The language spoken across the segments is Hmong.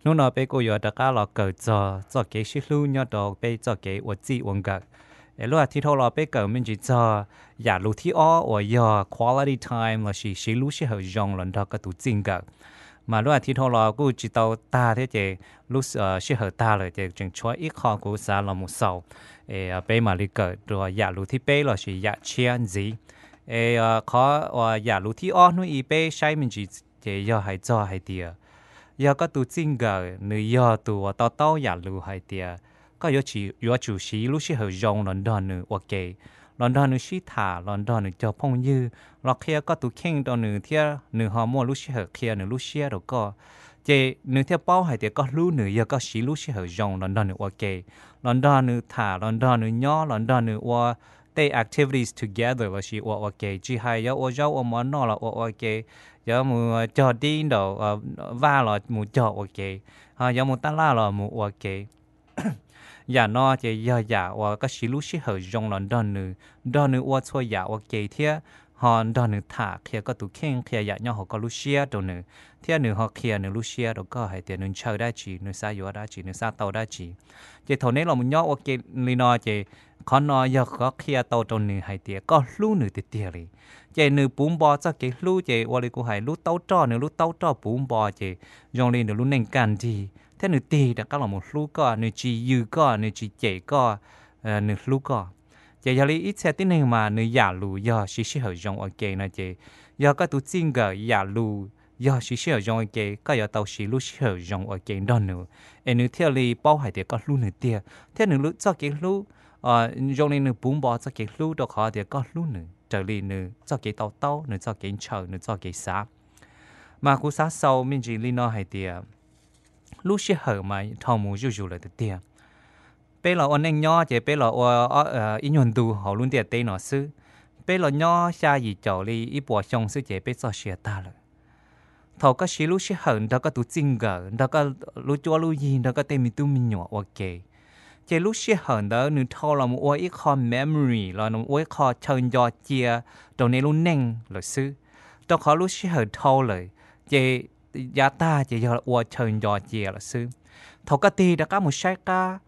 Hnub no peb kuj yuav rov qab los kawm txog txoj kev sib hlub nyob rau peb txoj kev ua txij ua nkawm. Es lub as thiv dhau los peb kawm me ntsis txog yam lus thib ob uas yog quality time lossis siv lub sij hawm zoo los nrog koj tus txij nkawm. Mas lub as thiv dhau los kuj tsis tau tag thiab ces lub sij hawm tag lawm ces tseem tshuav ib qho kuv xav los mus xaus, es peb mam li kawm dua yam lus thib peb lossis yam tshiab ntxiv. Es qhov uas yam lus thib ob hnub i peb saib me ntsis ces yog hais txog hais tias yog koj tus txij nkawm nws yog tus uas to taub yam lus hais tias koj yuav tsum siv lub sij hawm zoo los nrog nws ua ke, los nrog nws sib tham, los nrog nws cog phooj ywg, los qhia koj tus kheej rau nws thiab nws ho muaj lub sij hawm qhia nws lub siab rau koj. Ces nws thiaj paub hais tias koj hlub nws yog koj siv lub sij hawm zoo los nrog nws ua ke, los nrog nws tham, los nrog nws nyob, los nrog nws ua tej activities together lossis ua ua ke, tsis hais yuav ua zaub ua mov noj los ua ua ke, yuav mus cog dib nraum vaj los mus cog ua ke, ho yuav mus tab laj los mus ua ke. Yam no ces yog yam uas koj siv lub sij hawm zoo los nrog nws, nrog nws ua txhua yam ua ke thiab ho nrog nws tham qhia koj tus kheej, qhia yam nyob hauv koj lub siab rau nws, thiab nws ho qhia nws lub siab rau koj hais tias nws ntshaw dab tsi, nws xav yuav dab tsi, nws xav tau dab tsi. Ces thaum neb los mus nyob ua ke li no ces qhov no yog qhov qhia tau rau nws hais tias koj hlub nws tiag tiag li. Ces nws puv npo txoj kev hlub ces ua li kuv hais lub taub roj, nws lub taub roj puv npo ces zoo li nws lub neej kaj nrig thiab nws tig rov qab los mus hlub koj, nws tsis yws koj, nws tsis cem koj, nws hlub koj. Ces yog li ib txhia tib neeg mas nws yam lus yog siv sij hawm zoo ua ke no ces yog koj tus txij nkawm yam lus yog siv sij hawm zoo ua ke, koj yuav tau siv lub sij hawm zoo ua ke nrog nws, es nws thiaj li paub hais tias koj hlub nws tiag thiab nws txoj kev hlub zoo li nws puv npo txoj kev hlub rau qhov tias koj hlub nws raws li nws txoj kev to taub, nws txoj kev ntshaw, nws txoj kev xav. Mas kuv xav xaus me ntsis li no hais tias lub sij hawm mas dhau mus zuj zus lawm tiag tiag. Peb los ua neej nyob ces peb los ua ib nyuag ntu hauv lub ntiaj teb no xwb. Peb los nyob xya yim caum li ib puas xyoo xwb ces peb txoj sia tag lawm. Thaum koj siv lub sij hawm nrog koj tus txij nkawm, nrog koj lub cuab lub yig, nrog koj tej me tub me nyuam ua ke, ces lub sij hawm ntawd nws dhau los mus ua ib qho memory los ua ib qho chaw nco cia rau nej lub neej lawm xwb. Rau qhov lub sij hawm dhau lawm ces yav tag ces yog ua chaw nco cia lawm xwb. Thaum koj tig rov qab mus saib qab,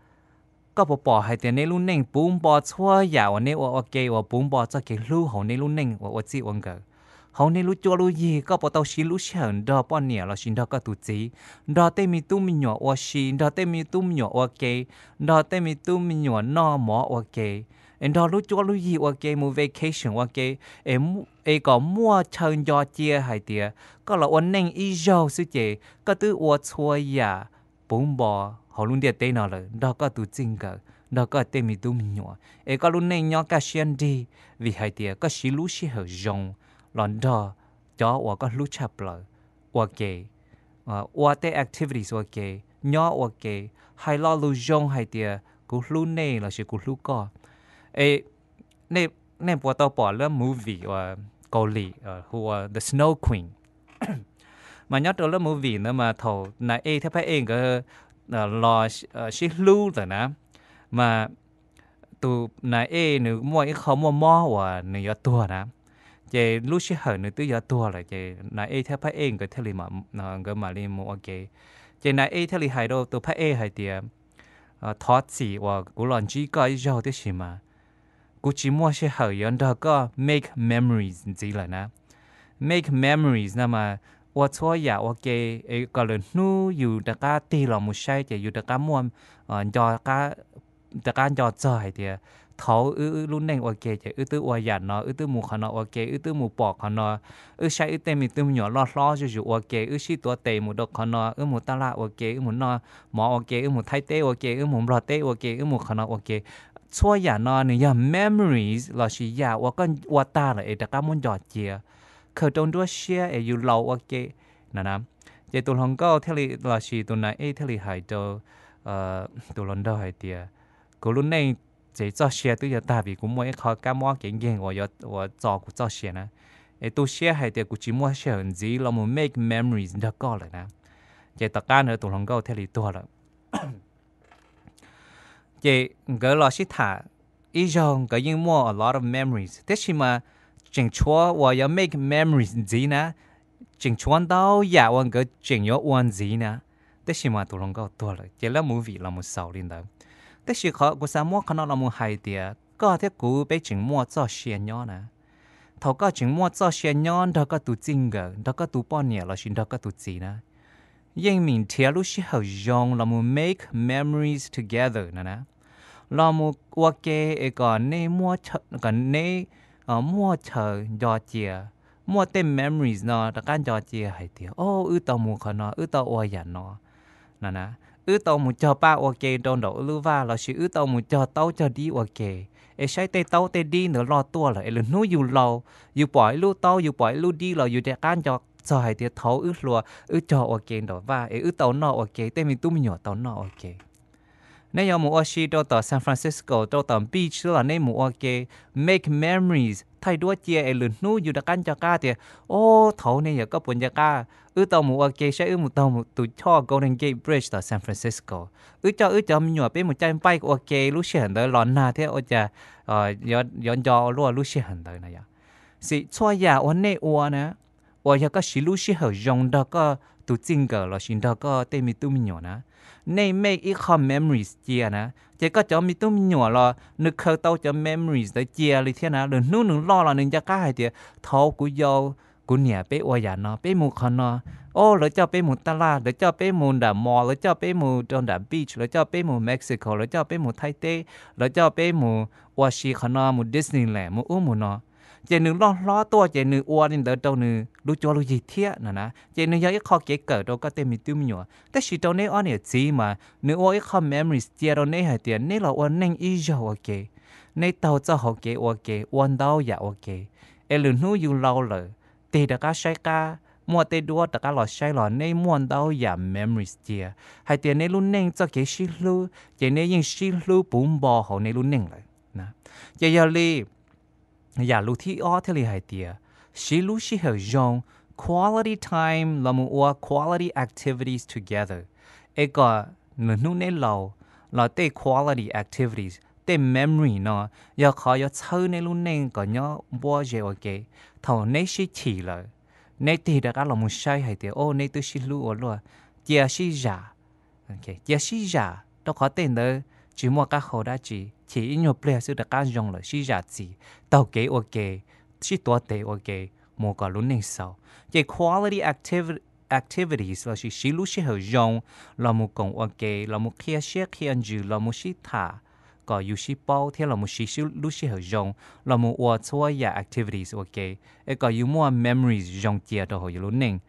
koj puas pom hais tias nej lub neej puv npo txhua yam uas nej ua ua ke uas puv npo txoj kev hlub hauv nej lub neej uas ua txij ua nkawm, hauv nej lub cuab lub yig? Koj puas tau siv lub sij hawm nrog poj niam lossis nrog koj tus txiv, nrog tej me tub me nyuam ua si, nrog tej me tub me nyuam ua ke, nrog tej me tub me nyuam noj mov ua ke, es nrog lub cuab lub yig ua ke mus vacation ua ke, es kom muaj chaw nco cia hais tias koj los ua neej ib zaug xwb ces koj twb ua txhua yam puv npo hauv lub ntiaj teb no lawm nrog koj tus txij nkawm, nrog koj tej me tub me nyuam, es koj lub neej nyob kaj siab nrig vim hais tias koj siv lub sij hawm zoo los nrog cov uas koj hlub tshaj plaws ua ke, ua tej activities ua ke, nyob ua ke, hais lo lus zoo hais tias kuv hlub nej lossis kuv hlub koj. Es nej puas tau pom lub movie uas Kaus Lim hu ua The Snow Queen? Mas nyob rau lub movie ntawd mas thaum nais ej thiab phab ej nkawd los sib hlub lawm na, mas tus nais ej nws muaj ib qho muaj mob uas nws yuav tuag na, ces lub sij hawm nws twb yuav tuag lawm ces nais ej thiab phab ej nkawd thiaj li, nkawd mam li mus ua ke. Ces nais ej thiaj li hais rau tus phab ej hais tias, thov txim uas kuv los ntsib koj ib zaug tiam sis mas kuv tsis muaj sij hawm yuav nrog koj make memories ntxiv lawm na. Make memories no mas ua txhua yam ua ke es kom lwm hnub yus rov qab tig los mus saib ces yus rov qab muaj, rov qab nco txog hais tias thaum wb lub neej ua ke ces wb twb ua yam no, wb twb mus qhov no ua ke, wb twb mus pom qhov no, wb saib wb tej me tub me nyuam loj hlob zuj zus ua ke, wb sib tuav tes mus rau qhov no, wb mus taj laj ua ke, wb mus noj mov ua ke, wb mus Thaib teb ua ke, wb mus Nplog teb ua ke, wb mus qhov no ua ke. Txhua yam no nws yog memories lossis yam uas koj ua tag lawm es rov qab muab nco cia, khaws rau nruab siab es yus laus ua ke no na. Ces tus hluas nkauj thiaj li, lossis tus nais ej thiaj li hais rau tus hluas nraug hais tias, kuv lub neej tsev txoj sia twb yuav tag vim kuv muaj ib qho kab mob kev nkeeg uas txo kuv txoj sia na. Es tu siab hais tias kuv tsis muaj sij hawm ntxiv los mus make memories nrog koj lawm na. Ces tom qab ntawd tus hluas nkauj thiaj li tuag lawm. Ces nkawd los sib tham ib zaug nkawd yeej muaj a lot of memories, tiam sis mas tseem tshuav uas yuav make memories ntxiv na, tseem tshuav ntau yam uas nkawd tseem yuav ua ntxiv na. Tab sis mas tus hluas nkauj tuag lawm ces lawv movie los mus xaus li ntawd. Tab sis qhov kuv xav muab qhov no los mus hais tias koj thiab kuv peb tseem muaj txoj sia nyob na. Thaum koj tseem muaj txoj sia nyob nrog koj tus txij nkawm, nrog koj tus poj niam lossis nrog koj tus txiv na, yeej meem nrhiav lub sij hawm zoo los mus make memories together no na. Los mus ua ke es kom neb, kom neb muaj chaw nco cia, muaj tej memories no rov qab nco cia hais tias, o, wb tau mus qhov no, wb tau ua yam no, no na, wb tau mus cog paj ua ke rau nraum wb lub vaj lossis wb tau mus cog taub cog dib ua ke, es saib tej taub tej dib ntawd loj tuaj lawm es lwm hnub yus laus, yus pom ib lub taub, yus pom ib lub dib los yus rov qab nco txog hais tias thaum wb hluas wb cog ua ke nraum vaj es wb tau noj ua ke, tej me tub me nyuam tau noj ua ke. Neb yuav mus ua si rau tom San Francisco, rau tom beach xwb los neb mus ua ke, make memories, thaij duab cia es lwm hnub yus rov qab nco qab tias, o, thaum nej yog koj puas nco qab, wb tau mus ua ke saib wb mus taug tus choj Golden Gate Bridge tom San Francisco. Wb coj wb cov me nyuam peb mus caij bike ua ke lub sij hawm ntawd los nag thiab ua cas yuav nco luaj lub sij hawm ntawd no yom. Xim txhua yam uas nej ua na, uas yog koj siv lub sij hawm zoo nrog koj tus txij nkawm lossis nrog koj tej me tub me nyuam na, nej make ib qho memories cia na, ces koj cov me tub me nyuam los nws khaws tau cov memories ntawd cia li thiab na, lwm hnub nws loj los nws nco qab hais tias thaum kuv yau, kuv niam peb ua yam no, peb mus qhov no, o, lawv coj peb mus taj laj, lawv coj peb mus nram mall, lawv coj peb mus rau nram beach, lawv coj peb mus Mexico, lawv coj peb mus Thaib teb, lawv coj peb mus ua si qhov no, mus Disneyland, mus ub mus no. Ces nws loj hlob tuaj ces nws ua li ntawd rau nws lub cuab lub yig thiab no na, ces nws yog ib qho kev kawm rau koj tej me tub me nyuam. Tab sis rau neb ob niam txiv mas nws ua ib qho memories cia rau neb hais tias neb los ua neej ib zaug ua ke, neb taug txoj hauv kev ua ke, ua ntau yam ua ke, es lwm hnub yus laus lawm, tig rov qab saib qab, muaj tej duab rov qab los saib los neb muaj ntau yam memories cia, hais tias neb lub neej txoj kev sib hlub ces neb yeej sib hlub puv npo hauv neb lub neej lawm. Ces yog li yam lus thib ob thiaj li hais tias siv lub sij hawm zoo, quality time, los mus ua quality activities together, es kom nws hnub neb laus los tej quality activities, tej memory no yog qhov yuav txhawb neb lub neej kom nyob npuab ze ua ke. Thaum neb sib chim lawm, neb tig rov qab los mus saib hais tias, o, neb twb sib hlub ua luaj, cia sib zam, cia sib zam rau qhov tej ntawd tsis muaj qab hau dab tsi, chim ib nyuag pliag xwb rov qab zoo lawm, sib zam txim, taug kev ua ke, sib tuav tes ua ke mus kom lub neej xaus. Ces quality activities lossis siv lub sij hawm zoo los mus koom ua ke, los mus qhia siab qhia ntsws, los mus sib tham kom yus sib paub thiab los mus siv lub sij hawm zoo los mus ua txhua yam activities ua ke, es kom yus muaj memories zoo cia rau hauv yus lub neej.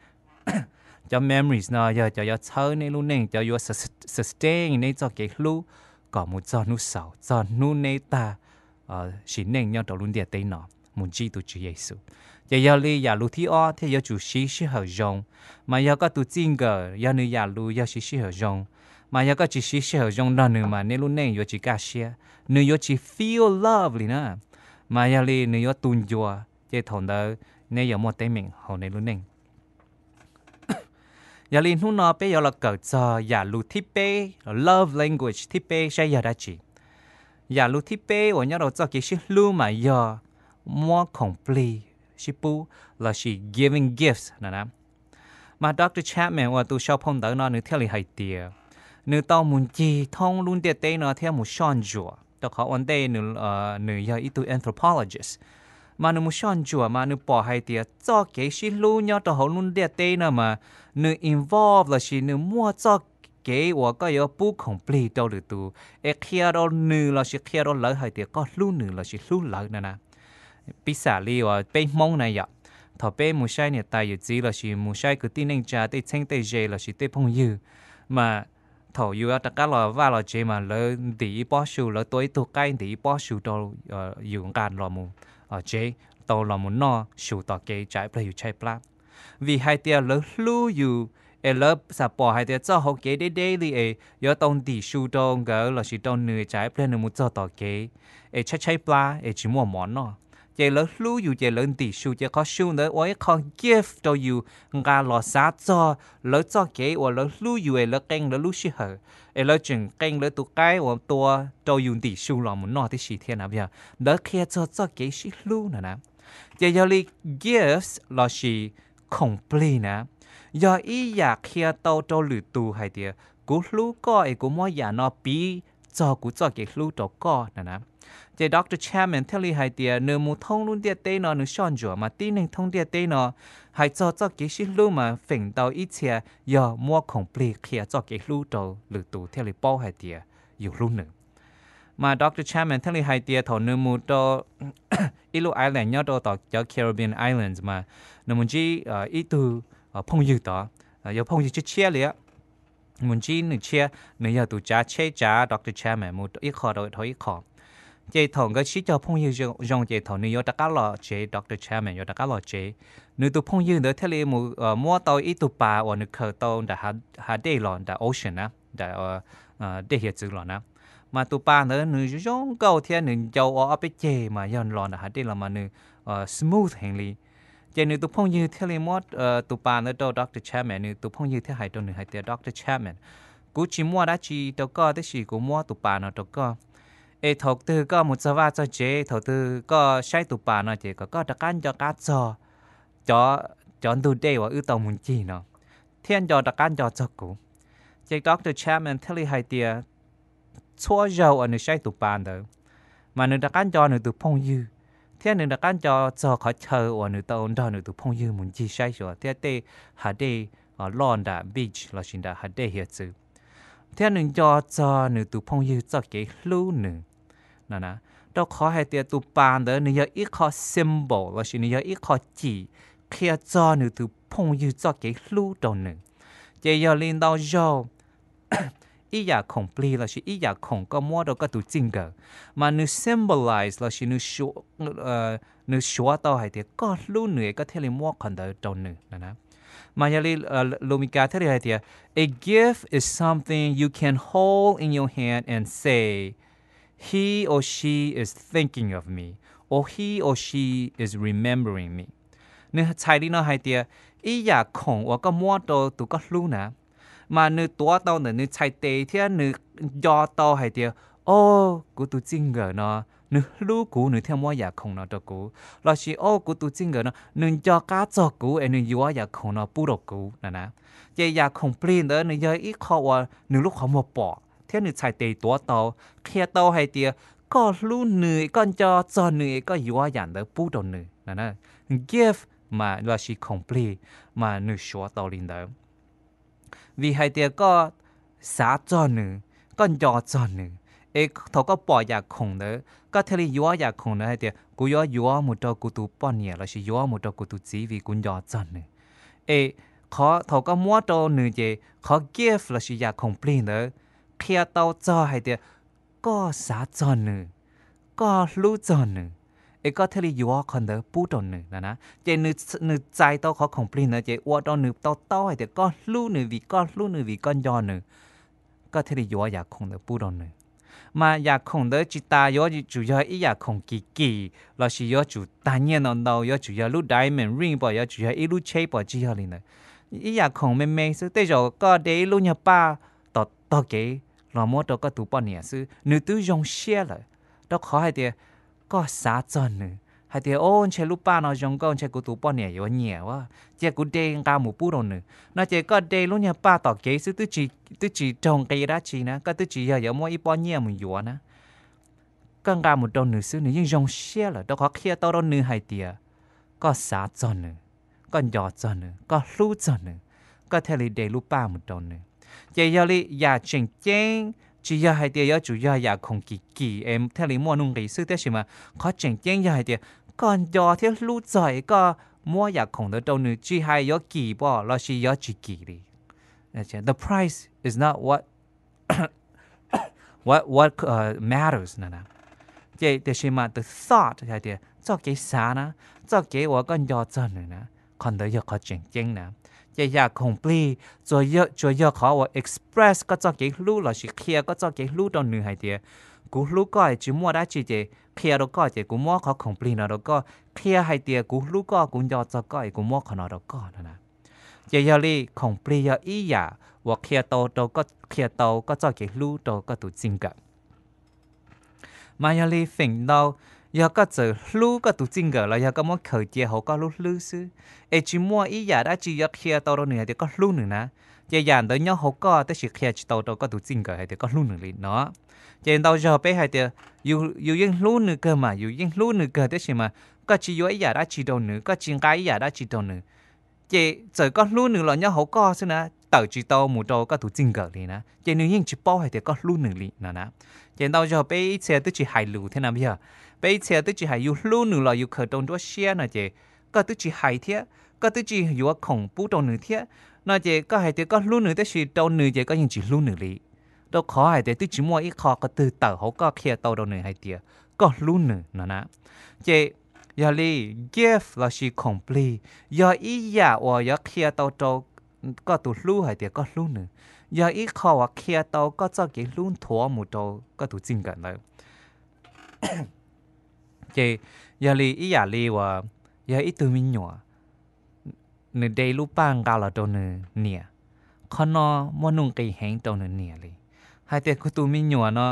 Cov memories no yog cov yuav txhawb neb lub neej, cov yuav sustain neb txoj kev hlub kom mus txog hnub xaus, txog hnub neb tag sim neej nyob rau lub ntiaj teb no mus ntsib tus Tswv Yexus. Ces yog li yam lus thib ob thiaj yuav tsum siv sij hawm zoo. Mas yog koj tus txij nkawm yog nws yam lus yog siv sij hawm zoo, mas yog koj tsis siv sij hawm zoo nrog nws mas neb lub neej yuav tsis kaj siab, nws yuav tsis feel love li na. Mas yog li nws yuav tu ncua, ces thaum ntawd neb yuav muaj teeb meem hauv neb lub neej. Yog li hnub no peb yuav los kawm txog yam lus thib peb, love language thib peb saib yog dab tsi. Yam lus thib peb uas nyob rau txoj kev sib hlub mas yog muab khoom plig sib pub lossis giving gifts no na. Mas Doctor Chapman uas tus sau phau ntawv no nws thiaj li hais tias nws tau mus ncig thoob lub ntiaj teb no thiab mus soj ntsuam, rau qhov ua ntej nws yog ib tug anthropologist. Mas nws mus soj ntsuam mas nws pom hais tias txoj kev sib hlub nyob rau hauv lub ntiaj teb no mas nws involve lossis nws muaj txoj kev uas koj yuav pub khoom plig rau lwm tus es qhia rau nws lossis qhia rau lawv hais tias koj hlub nws lossis hlub lawv no na. Piv xam li uas peb Hmoob na yom, thaum peb mus saib niam tais yawm txiv lossis mus saib kwv tij neej tsa tej txheeb tej ze lossis tej phooj ywg, mas thaum yus rov qab los vaj los tsev mas lawv ntim ib pob su, lawv tua ib tug qaib ntim ib pob su rau yus nqa los mus tsev, tau los mus noj su tom kev tsam ib pliag yus tshaib plab. Vim hais tias lawv hlub yus, es lawv xam pom hais tias txoj hauv kev deb deb li es yuav tau ntim su rau nkawd lossis rau nws tsam ib pliag nws mus txog tom kev es tshaib tshaib plab es tsis muaj mov noj. Ces lawv hlub yus ces lawv ntim su, ces qhov su ntawd ua ib qho gift rau yus nqa los xav txog lawv txoj kev uas lawv hlub yus es lawv qee lawv lub sij hawm, es lawv tseem qee lawv tus qaib uas tua rau yus ntim su los mus noj tib si thiab na. Yog ntawd qhia txog txoj kev sib hlub no na. Ces yog li gifts lossis khoom plig na, yog ib yam qhia tau rau lwm tus hais tias kuv hlub koj es kuv muab yam no piv txog kuv txoj kev hlub rau koj na na. Ces Doctor Chapman thiaj li hais tias nws mus thoob lub ntiaj teb no nws soj ntsuam mas tib neeg thoob ntiaj teb no hais txog txoj kev sib hlub mas feem ntau ib txhia yog muab khoom plig qhia txoj kev hlub rau lwm tus thiaj li paub hais tias yus hlub nws. Mas Doctor Chapman thiaj li hais tias thaum nws mus rau ib lub island nyob rau tom cov Caribbean Islands mas nws mus ntsib ib tug phooj ywg tod, yog phooj ywg tshiab tshiab li, mus ntsib nws tshiab, nws yog tus tsav tsheb tsav Doctor Chapman mus ib qho rau dhau ib qho. Ces thaum nkawd sib cog phooj ywg zoo ces thaum nws yuav rov qab los tsev, Doctor Chapman yuav rov qab los tsev, nws tus phooj ywg ntawd thiaj li mus muab tau ib tug pas uas nws khaws tau nram hav dej los nram ocean na, nram dej hiav txwv los na. Mas tus pas ntawd nws zoo nkauj thiab nws ncau ua ob peb ceg mas yog los nram hav dej los mas nws smooth heev li. Ces nws tus phooj ywg thiaj li muab tus pas ntawd rau Doctor Chapman, nws tus phooj ywg thiaj hais rau nws hais tias Doctor Chapman, kuv tsis muaj dab tsi rau koj tab sis kuv muab tus pas no rau koj. Es thaum twg koj mus txog vaj txog tsev, thaum twg koj saib tus pas no ces kom koj rov qab nco qab txog cov ntug dej uas wb tau mus ncig no, thiab nco rov qab nco txog kuv. Ces Doctor Chapman thiaj li hais tias txhua zaug uas nws saib tus pas ntawd, mas nws rov qab nco nws tus phooj ywg, thiab nws rov qab nco txog qhov chaw uas nws tau nrog nws tus phooj ywg mus ncig saib xyuas thiab tej hav dej loj nram beach lossis nram hav dej hiav txwv, thiab nws nco txog nws tus phooj ywg txoj kev hlub nws no. Rau qhov hais tias tus pas ntawd nws yog ib qho symbol lossis nws yog ib qho cim qhia txog nws tus phooj ywg txoj kev hlub rau nws. Ces yog li ntau zaug ib yam khoom plig lossis ib yam khoom koj muab rau koj tus txij nkawm, mas nws symbolize lossis nws suav tau hais tias koj hlub nws es koj thiaj li muab qhov ntawd rau nws. Mas yog li lus Mis Kas thiaj li hais tias, a gift is something you can hold in your hand and say, he or she is thinking of me, or he or she is remembering me. Nws txhais li no hais tias ib yam khoom uas koj muab rau tus koj hlub na, mas nws tuav tau ntawm nws txhais tes thiab nws nco tau hais tias, o, kuv tus txij nkawm no nws hlub kuv nws thiaj muab yam khoom no rau kuv, lossis o, kuv tus txij nkawm no nws nco qab txog kuv es nws yuav yam khoom no pub rau kuv na na. Ces yam khoom plig ntawd nws yog ib qho uas nws lub qhov muag pom thiab nws txhais tes tuav tau, qhia tau hais tias koj hlub nws, koj nco txog nws es koj yuav yam ntawd pub rau nws na. Gift mas lossis khoom plig mas nws suav tau li ntawd. Vim hais tias koj xav txog nws, koj nco txog nws, es thaum koj pom yam khoom ntawd koj thiaj li yuav yam khoom ntawd hais tias kuv yuav yuav mus rau kuv tus poj niam lossis yuav mus rau kuv tus txiv vim kuv nco txog nws. Es qhov thaum koj muab rau nws ces qhov gift lossis yam khoom plig ntawd qhia tau txog hais tias koj xav txog nws, koj hlub txog nws, es koj thiaj li yuav qhov ntawd pub rau nws na. Ces nws txais tau qhov khoom plig ntawd ces ua rau nws tau taub hais tias koj hlub nws, vim koj hlub nws, vim koj nco nws, koj thiaj li yuav yam khoom ntawd pub rau nws. Mas yam khoom ntawd tsis tas yuav tsum yog ib yam khoom kim kim lossis yuav tsum tag nyiaj ntau ntau, yuav tsum yog lub diamond ring pom, yuav tsum yog ib lub tsheb pom, tsis yog li ntawd. Ib yam khoom me me xwb, tej zaum koj de ib lub nyuag paj tom tog kev los muab rau koj tus poj niam xwb nws twb zoo siab lawm, rau qhov hais tias koj xav txog nws hais tias, o, ntshe lub paj no zoo nkauj, ntshe kuv tus poj niam yuav nyiam, ua cia kuv de nqa mus pub rau nws no. Ces koj de lub nyuag paj tom kev xwb, twb tsis raug nqi dab tsi na, koj twb tsis yog yuav muab ib pob nyiaj mus yuav na. Koj nqa mus rau nws xwb nws yeej zoo siab lawm, rau qhov qhia tau rau nws hais tias koj xav txog nws, koj nco txog nws, koj hlub txog nws, koj thiaj li de lub paj mus rau nws. Ces yog li yam tseem ceeb tsis yog hais tias yuav tsum yog yam khoom kim kim es thiaj li muaj nuj nqis xwb, tab sis mas qhov tseem ceeb yog hais tias koj nco thiab hlub txog es koj muab yam khoom ntawd rau nws, tsis hais yuav kim pom lossis yuav tsis kim li. The price is not what what what matters na. Ces tiam sis mas the thought hais tias txoj kev xav na, txoj kev uas koj nco txog nws na, qhov ntawd yog qhov tseem ceeb na. Ces yam khoom plig tsuas yog qhov uas express koj txoj kev hlub lossis qhia koj txoj kev hlub rau nws hais tias kuv hlub koj es tsis muaj dab tsi ces qhia rau koj ces kuv muab qhov khoom plig no rau koj, qhia hais tias kuv hlub koj, kuv nco txog koj es kuv muab qhov no rau koj no na. Ces yog li khoom plig yog ib yam uas qhia tau rau, qhia tau koj txoj kev hlub rau koj tus txij nkawm. Mas yog li feem ntau Yog koj txawm hlub koj tus txij nkawm los yog koj muab khaws cia hauv koj lub hlwb xwb, es tsis muaj ib yam dab tsi yuav qhia tau rau nws hais tias koj hlub nws na, ces yam ntawd nyob hauv koj tab sis qhia tsis tau rau koj tus txij nkawm hais tias koj hlub nws li no. Ces ntau zaug peb hais tias yus yeej hlub nws kawg mas, yus yeej hlub nws kawg, tab sis mas koj tsis yuav ib yam dab tsi rau nws, koj tsis nqa ib yam dab tsi rau nws, ces txawm koj hlub nws los nyob hauv koj xwb na, tawm tsis tau mus rau koj tus txij nkawm li na, ces nws yeej tsis paub hais tias koj hlub nws li no na. Ces ntau zaug peb ib txhia twb tsis hais lus thiab na, yog peb ib txhia twb tsis hais, yus hlub nws los yus khaws rau nruab siab no ces koj twb tsis hais thiab, koj twb tsis yuav khoom pub rau nws thiab no, ces koj hais tias koj hlub nws tab sis rau nws ces koj yeej tsis hlub nws li, rau qhov hais tias twb tsis muaj ib qho qhov twg tawm hauv koj qhia tau rau nws hais tias koj hlub nws no na. Ces yog li, gift lossis khoom plig yog ib yam uas yuav qhia tau rau koj tus hlub hais tias koj hlub nws, yog ib qho uas qhia tau koj txoj kev hlub nthuav mus rau koj tus txij nkawm ntawd. Ces yog li ib yam li uas yog ib tug me nyuam, nws de lub paj nqa los rau nws niam, qhov no muaj nuj nqis heev rau nws niam li, hais tias kuv tus me nyuam no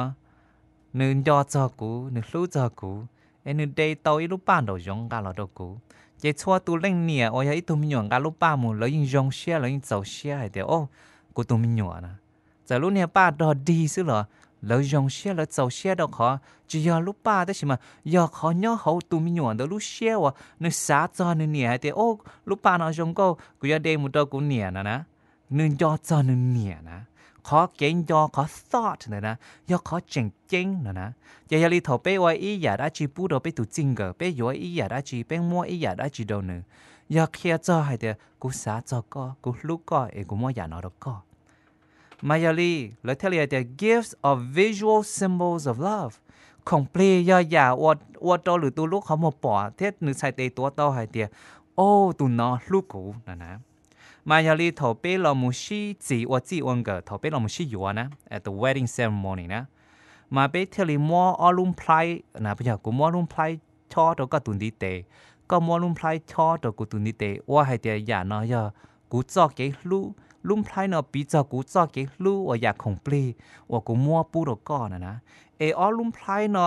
nws nco txog kuv, nws hlub txog kuv, es nws de tau ib lub paj nraum zoov nqa los rau kuv. Ces txhua tus leej niam uas yog ib tug me nyuam nqa lub paj mus lawv yeej zoo siab, lawv yeej txaus siab hais tias, o, kuv tus me nyuam na. Txawm lub niag paj dog dig xwb los lawv zoo siab, lawv txaus siab rau qhov tsis yog lub paj tab sis mas yog qhov nyob hauv tus me nyuam ntawd lub siab uas nws xav txog nws niam hais tias, o, lub paj no zoo nkauj, kuv yuav de mus rau kuv niam no na. Nws nco txog nws niam na. Qhov kev nco, qhov thought ntawd na, yog qhov tseem ceeb no na. Ces yog li thaum peb ua ib yam dab tsi pub rau peb tus txij nkawm, peb yuav ib yam dab tsi, peb muab ib yam dab tsi rau nws, yog qhia txog hais tias kuv xav txog koj, kuv hlub koj es kuv muab yam no rau koj. Mas yog li lawv thiaj li hais tias gifts are visual symbols of love. Khoom plig yog yam ua rau lwm tus lub qhov muag pom thiab nws txhais tes tuav tau hais tias, o, tus no hlub kuv no na. Mas yog li thaum peb los mus sib txis ua txij ua nkawm, thaum peb los mus sib yuav na, at the wedding ceremony na, mas peb thiaj li muab ob lub nplhaib, yog kuv muab lub nplhaib chob rau koj tus ntiv tes, koj muab lub nplhaib chob rau kuv tus ntiv tes, ua hais tias yam no yog kuv txoj kev hlub. Lub nplhaib no piv txog kuv txoj kev hlub uas yam khoom plig uas kuv muab pub rau koj no na. Es ob lub nplhaib no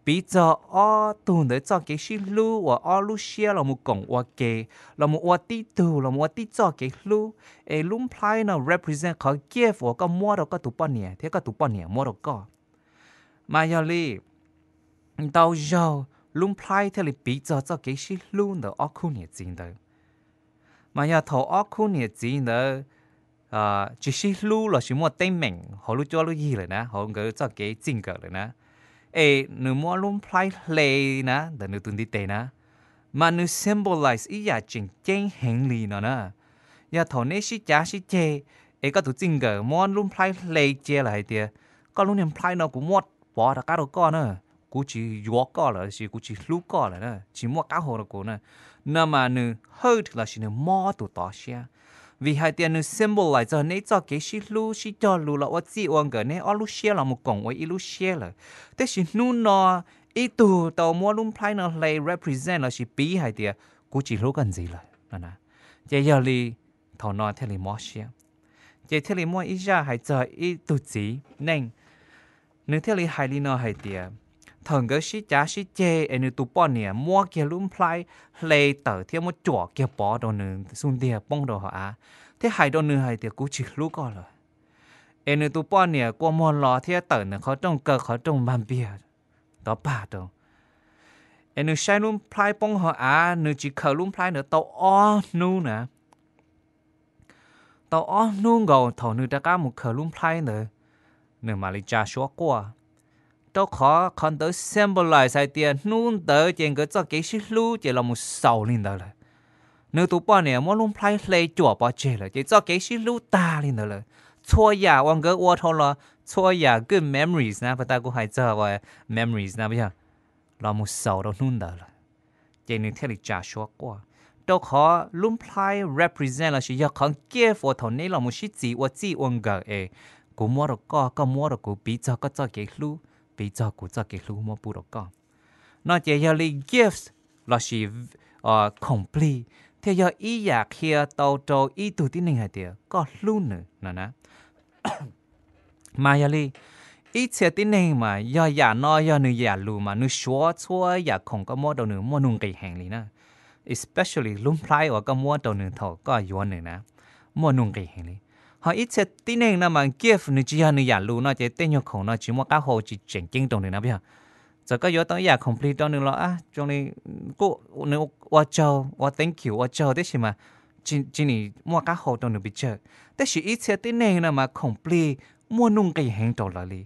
piv txog ob tug ntawd txoj kev sib hlub uas ob lub siab los mus koom ua ke, los mus ua tib tug, los mus ua tib txoj kev hlub. Es lub nplhaib no represent qhov gift uas koj muab rau koj tus poj niam thiab koj tus poj niam muab rau koj. Mas yog li ntau zaug lub nplhaib thiaj li piv txog txoj kev sib hlub ntawm ob khub niam txiv ntawd. Mas yog thaum ob khub niam txiv ntawd tsis sib hlub lossis muaj teeb meem hauv lub cuab lub yig lawm na, hauv nkawd txoj kev txij nkawm lawm na, es nws muab lub nplhaib hle na ntawm nws tus ntiv tes na, mas nws symbolize ib yam tseem ceeb heev li no na. Yog thaum neb sib cav sib ceg, es koj tus txij nkawm muab lub nplhaib hle cia lawm hais tias, koj lub niag nplhaib no kuv muab pov rov qab rau koj na, kuv tsis yuav koj lawm lossis kuv tsis hlub koj lawm na, tsis muaj qab hau rau kuv na, no mas nws hurt lossis nws mob tus tod siab. Vim hais tias nws symbolize txog neb txoj kev sib hlub sib cog lus los ua txij ua nkawm, neb ob lub siab los mus koom ua ib lub siab lawm. Tab sis hnub no ib tug tau muab lub nplhaib no hle represent lossis piv hais tias kuv tsis hlub koj ntxiv lawm no na. Ces yog li thaum no thiaj li mob siab. Ces thiaj li muaj ib zaj hais txog ib tug txiv neej, nws thiaj li hais li no hais tias, thaum nkawd sib cav sib ceg es nws tus poj niam muab kiag lub nplhaib hle tawm thiab muab cuam kiag pov rau nws xub ntiag poob rau hauv av, thiab hais rau nws hais tias kuv tsis hlub koj lawm. Es nws tus poj niam kua muag los thiab tawm ntawm qhov rooj kaw qhov rooj npag npiag tov pag rau. Es nws saib lub nplhaib poob hauv av, nws tsis khaws lub nplhaib ntawd tau ob hnub na. Tau ob hnub nkaus thaum nws rov qab mus khaws lub nplhaib ntawd, nws mam li tsa suab quaj. Rau qhov qhov ntawd symbolize hais tias hnub ntawd ces nkawd txoj kev sib hlub ces los mus xaus li ntawd lawm. Nws tus poj niam muab lub nplhaib hle cuam pov tseg lawm ces txoj kev sib hlub tag li ntawd lawm. Txhua yam uas nkawd ua dhau los, txhua yam good memories na, pas tas kuv hais txog uas memories na, yog los mus xaus rau hnub ntawd lawm. Ces nws thiaj li tsa suab quaj. Rau qhov lub nplhaib represent lossis yog qhov gift uas thaum neb los mus sib txis ua txij ua nkawm es kuv muab rau koj, koj muab rau kuv, piv txog koj txoj kev hlub, piv txog kuv txoj kev hlub muab pub rau koj. No ces yog li gifts lossis khoom plig thiaj yog ib yam qhia tau rau ib tug tib neeg hais tias koj hlub nws no na. Mas yog li Ib txhia tib neeg mas yog yam no yog nws yam lus mas nws suav txhua yam khoom koj muab rau nws muaj nuj nqis heev li na. Especially lub nplhaib uas koj muab rau nws thaum koj yuav nws na, muaj nuj nqis heev li. Ho ib txhia tib neeg no mas gift nws tsis yog nws yam lus no ces tej nyuag khoom no tsis muaj qab hau tsis tseem ceeb rau nws na yog. Txawm koj yuav tau ib yam khoom plig rau nws los zoo li kuj nws ua tsaug, ua thank you, ua tsaug tib si mas tsis nim muaj qab hau rau nws pes tsawg. Tab sis ib txhia tib neeg no mas khoom plig muaj nuj nqis heev rau lawv li.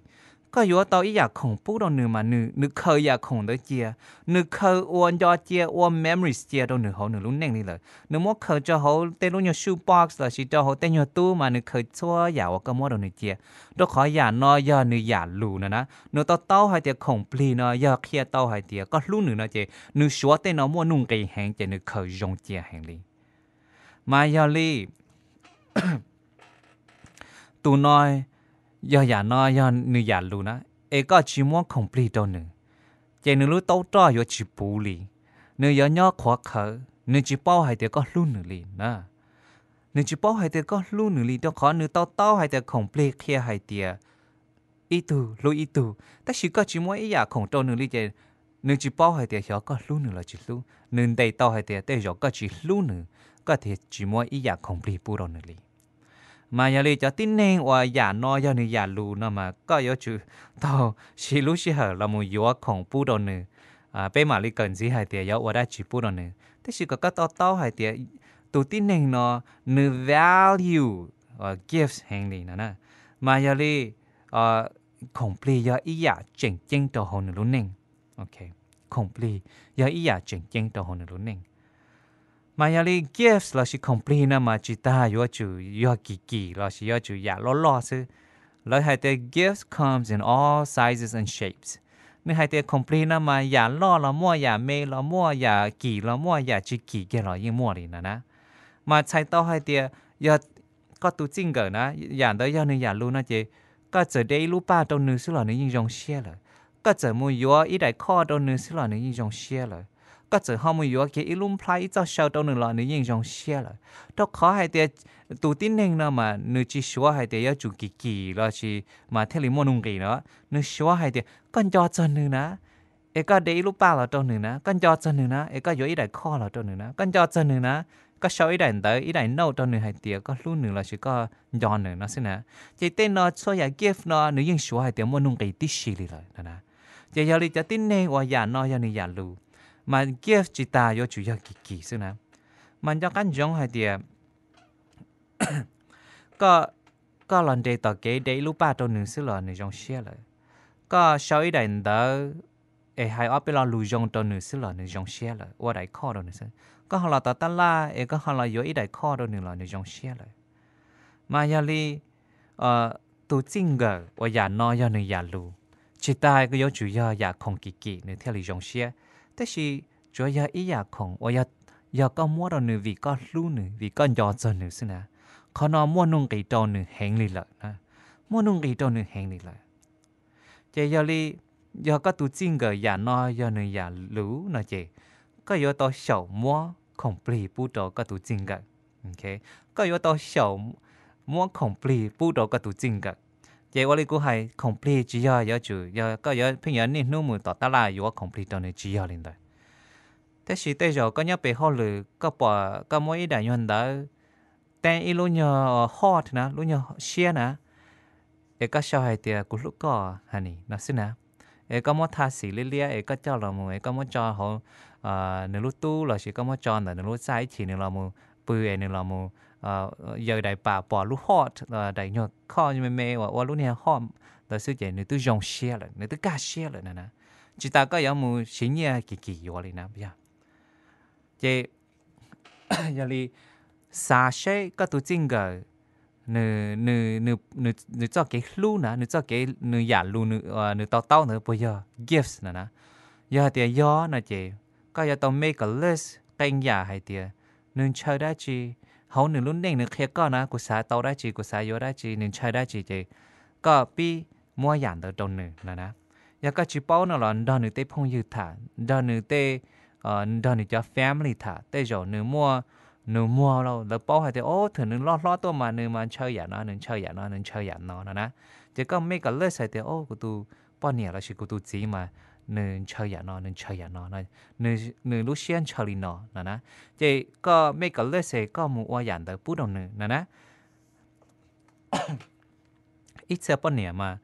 Koj yuav tau ib yam khoom pub rau nws mas nws khaws yam khoom ntawd cia, nws khaws ua nco cia, ua memories cia rau nws hauv nws lub neej li lawm. Nws muab khaws rau hauv tej lub nyuag shoe box lossis rau hauv tej nyuag tub mas nws khaws txhua yam uas koj muab rau nws cia. Rau qhov yam no yog nws yam lus no na, nws to taub hais tias khoom plig no yog qhia tau hais tias koj hlub nws no ces nws suav tej no muaj nuj nqis heev ces nws khaws zoo cia heev li. Mas yog li tus no yog yam no yog nws yam lus na, es koj tsis muab khoom plig rau nws, ces nws lub taub roj yuav tsis puv li, nws yuav nyob qhuav qhawv, nws tsis paub hais tias koj hlub nws li na. Nws tsis paub hais tias koj hlub nws li rau qhov nws to taub hais tias khoom plig qhia hais tias ib tug hlub ib tug, tab sis koj tsis muab ib yam khoom rau nws li ces nws tsis paub hais tias xyov koj hlub nws los tsis hlub. Nws ntes tau hais tias tej zaum koj tsis hlub nws, koj thiaj tsis muab ib yam khoom plig pub rau nws li. Mas yog li cov tib neeg uas yam no yog nws yam lus no mas koj yuav tsum tau siv lub sij hawm los mus yuav khoom pub rau nws. Peb mam li kawm ntxiv hais tias yuav ua dab tsi pub rau nws, tab sis kom koj to taub hais tias tus tib neeg no nws value gifts heev li no na. Mas yog li khoom plig yog ib yam tseem ceeb rau hauv nws lub neej. Khoom plig yog ib yam tseem ceeb rau hauv nws lub neej. Mas yog li gifts lossis khoom plig no mas tsis tas yuav tsum yog kim kim lossis yuav tsum yam loj loj xwb. Lawv hais tias gifts comes in all sizes and shapes. Nws hais tias khoom plig no mas yam loj los muaj, yam me los muaj, yam kim los muaj, yam tsis kim kiag los yeej muaj li no na. Mas txhais tau hais tias yog koj tus txij nkawm na, yam ntawd yog nws yam lus no ces koj txawm de ib lub paj rau nws xwb los nws yeej zoo siab lawm. Koj txawm mus yuav ib daim khoj rau nws xwb los nws yeej zoo siab lawm. Koj txawm ho mus yuav kiag ib lub nplhaib ib txoj saw rau nws los nws yeej zoo siab lawm. Rau qhov hais tias tus tib neeg no mas nws tsis suav hais tias yuav tsum kim kim lossis mas thiaj li muaj nuj nqis no. Nws suav hais tias koj nco txog nws na, es koj de ib lub paj los rau nws na, koj nco txog nws na, es koj yuav ib daim khoj los rau nws na, koj nco txog nws na, koj sau ib daim ntawv ib daim note rau nws hais tias koj hlub nws lossis koj nco nws no xwb na. Ces tej no txhua yam gift no nws yeej suav hais tias muaj nuj nqis tib si li lawm no na. Ces yog li cov tib neeg uas yam no yog nws yam lus, mas gift tsis tas yuav tsum yog kim kim xwb na. Mas nco qab ntsoov hais tias koj, koj los nres tom kev de ib lub paj rau nws xwb los nws zoo siab lawm. Koj sau ib daim ntawv es hais ob peb lo lus zoo rau nws xwb los nws zoo siab lawm, ua daim khoj rau nws xwb. Koj ho los tom tab laj es koj ho los yuav ib daim khoj rau nws los nws zoo siab lawm. Mas yog li tus txij nkawm uas yam no yog nws yam lus, tsis tas yuav tsum yog yam khoom kim kim nws thiaj li zoo siab. Tab sis tsuav yog ib yam khoom uas yog koj muab rau nws vim koj hlub nws, vim koj nco txog nws xwb na. Qhov no muaj nuj nqis rau nws heev li lawm na, muaj nuj nqis rau nws heev li lawm. Ces yog li, yog koj tus txij nkawm yam no yog nws yam lus no ces koj yuav tau xyaum muab khoom plig pub rau koj tus txij nkawm. Koj yuav tau xyaum muab khoom plig pub rau koj tus txij nkawm. Ces ua li kuv hais, khoom plig tsis yog yuav tsum yog koj yuav pheej yuav niaj hnub mus tom tab laj yuav khoom plig rau nws, tsis yog li ntawd. Tab sis tej zaum koj nyob pem hauj lwm koj pom koj muab ib daim nyuag ntawv, teeb ib lub nyuag heart na, lub nyuag siab na, es koj sau hais tias kuv hlub koj honey no xwb na. Es koj muab tha xim liab liab es koj coj los mus es koj muab tso hauv nws lub tub lossis koj muab tso ntawm nws lub txaj ib chim nws los mus pw es nws los mus yaws daim pam pom lub heart, daim nyuag khoj me me uas ua lub niag heart ntawd xwb ces nws twb zoo siab lawm, nws twb kaj siab lawm na. Tsis tas koj yuav mus siv nyiaj kim kim yuav li na yog. Ces yog li xav seb koj tus txij nkawm nws txoj kev hlub na, nws txoj kev, nws yam lus nws to taub ntawd puas yog gifts no na. Yog hais tias yog no ces koj yuav tau make a list qee yam hais tias nws ntshaw dab tsi hauv nws lub neej, nws qhia koj na, kuv xav tau dab tsi, kuv xav yuav dab tsi, nws ntshaw dab tsi ces koj pib muab yam ntawd rau nws no na. Yog koj tsis paub no los nrog nws tej phooj ywg tham, nrog nws tej, nrog nws cov family tham, tej zaum nws muaj, nws muag lawv paub hais tias o, thaum nws loj hlob tuaj mas nws mas ntshaw yam no, nws ntshaw yam no, nws ntshaw yam no no na. Ces koj make a list hais tias, o, kuv tus poj niam lossis kuv tus txiv mas nws ntshaw yam no, nws ntshaw yam no, nws lub siab ntshaw li no no na. Ces koj make a list, koj mus ua yam ntawd pub rau nws no na. Ib txhia poj niam mas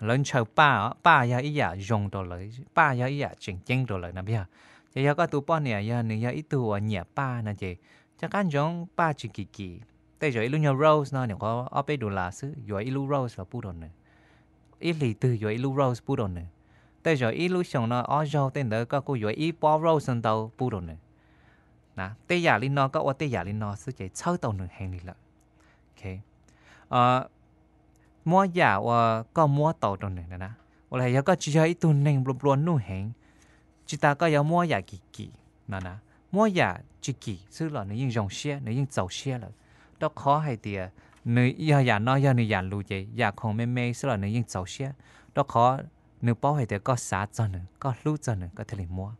lawv ntshaw paj, paj yog ib yam zoo rau lawv, paj yog ib yam tseem ceeb rau lawv no yog. Ces yog koj tus poj niam yog nws yog ib tug uas nyiam paj no ces, cov qab ntsoov paj tsis kim kim, tej zaum ib lub nyuag rose no nyuam qhuav ob peb dollar xwb, yuav ib lub rose los pub rau nws. Ib hlis twg yuav ib lub rose pub rau nws. Tej zaum ib lub xyoos no ob zaug tej ntawd koj kuj yuav ib pob rose ntau pub rau nws. Tej yam li no koj ua tej yam li no xwb ces txhawb tau nws heev li lawm. Muab yam uas koj muab tau rau nws na. Ua li yog koj tsis yog ib tug neeg nplua nplua nuj heev, tsis tas koj yuav muab yam kim kim no na. Muab yam tsis kim xwb los nws yeej zoo siab, nws yeej txaus siab lawm. Rau qhov hais tias nws yog yam no yog nws yam lus ces yam khoom me me xwb los nws yeej txaus siab, rau qhov nws paub hais tias koj xav txog nws, koj hlub txog nws koj thiaj li muab.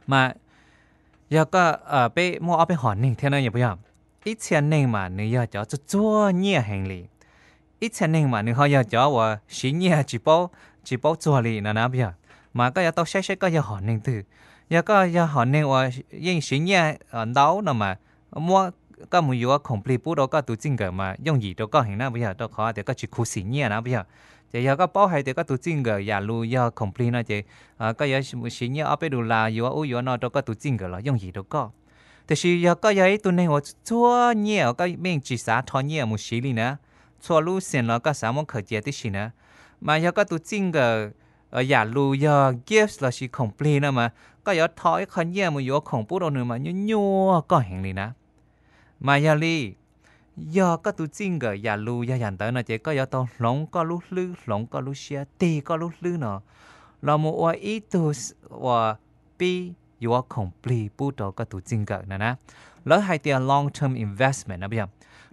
Mas yog koj, peb muaj ob peb hom neeg thiab na yog puas yog? Ib txhia neeg mas nws yog cov txuag txuag nyiaj heev li, ib txhia neeg mas nws ho yog cov uas siv nyiaj tsis paub, tsis paub txuag li no na puas yog? Mas koj yuav tau saib saib koj yog hom neeg twg. Yog koj yog hom neeg uas yeej siv nyiaj ntau no mas muab, koj mus yuav khoom plig pub rau koj tus txij nkawm mas yooj yim rau koj heev na puas yog? Rau qhov tias koj tsis khuv xim nyiaj na puas yog? Ces yog koj paub hais tias koj tus txij nkawm yam lus yog khoom plig no ces koj yuav siv nyiaj ob peb dollar yuav ub yuav no rau koj tus txij nkawm los yooj yim rau koj. Tiam sis yog koj yog ib tug neeg uas txuag nyiaj uas koj yeej tsis xav rho nyiaj mus siv li na, txhua lub xees los koj xav muab khaws cia tib si na, mas yog koj tus txij nkawm yam lus yog gifts lossis khoom plig no mas koj yuav rho ib qho nyiaj mus yuav khoom pub rau nws mas nyuaj nyuaj koj heev li na. Mas yog li, yog koj tus txij nkawm yam lus yog yam ntawd no ces koj yuav tau hloov koj lub hlwb, hloov koj lub siab, tig koj lub hlwb no los mus ua ib tug uas pib yuav khoom plig pub rau koj tus txij nkawm no na. Lawv hais tias long term investment no puas yog?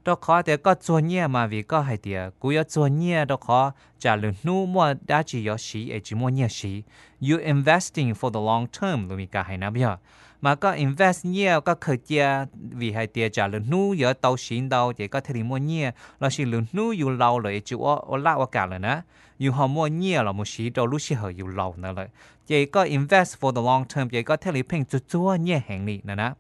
Rau qhov tias koj txuag nyiaj mas vim koj hais tias kuv yuav txuag nyiaj rau qhov tsam lwm hnub muaj dab tsi yuav siv es tsis muaj nyiaj siv. You investing for the long term, lus Meskas hais na puas yog? Mas koj invest nyiaj koj khaws cia vim hais tias tsam lwm hnub yuav tau siv ntau ces koj thiaj li muaj nyiaj, lossis lwm hnub yus laus lawm es tsis ua laj ua kam lawm na, yus ho muaj nyiaj los mus siv rau lub sij hawm yus laus ntawd lawm. Ces koj invest for the long term ces koj thiaj li pheej txuag txuag nyiaj heev li no na.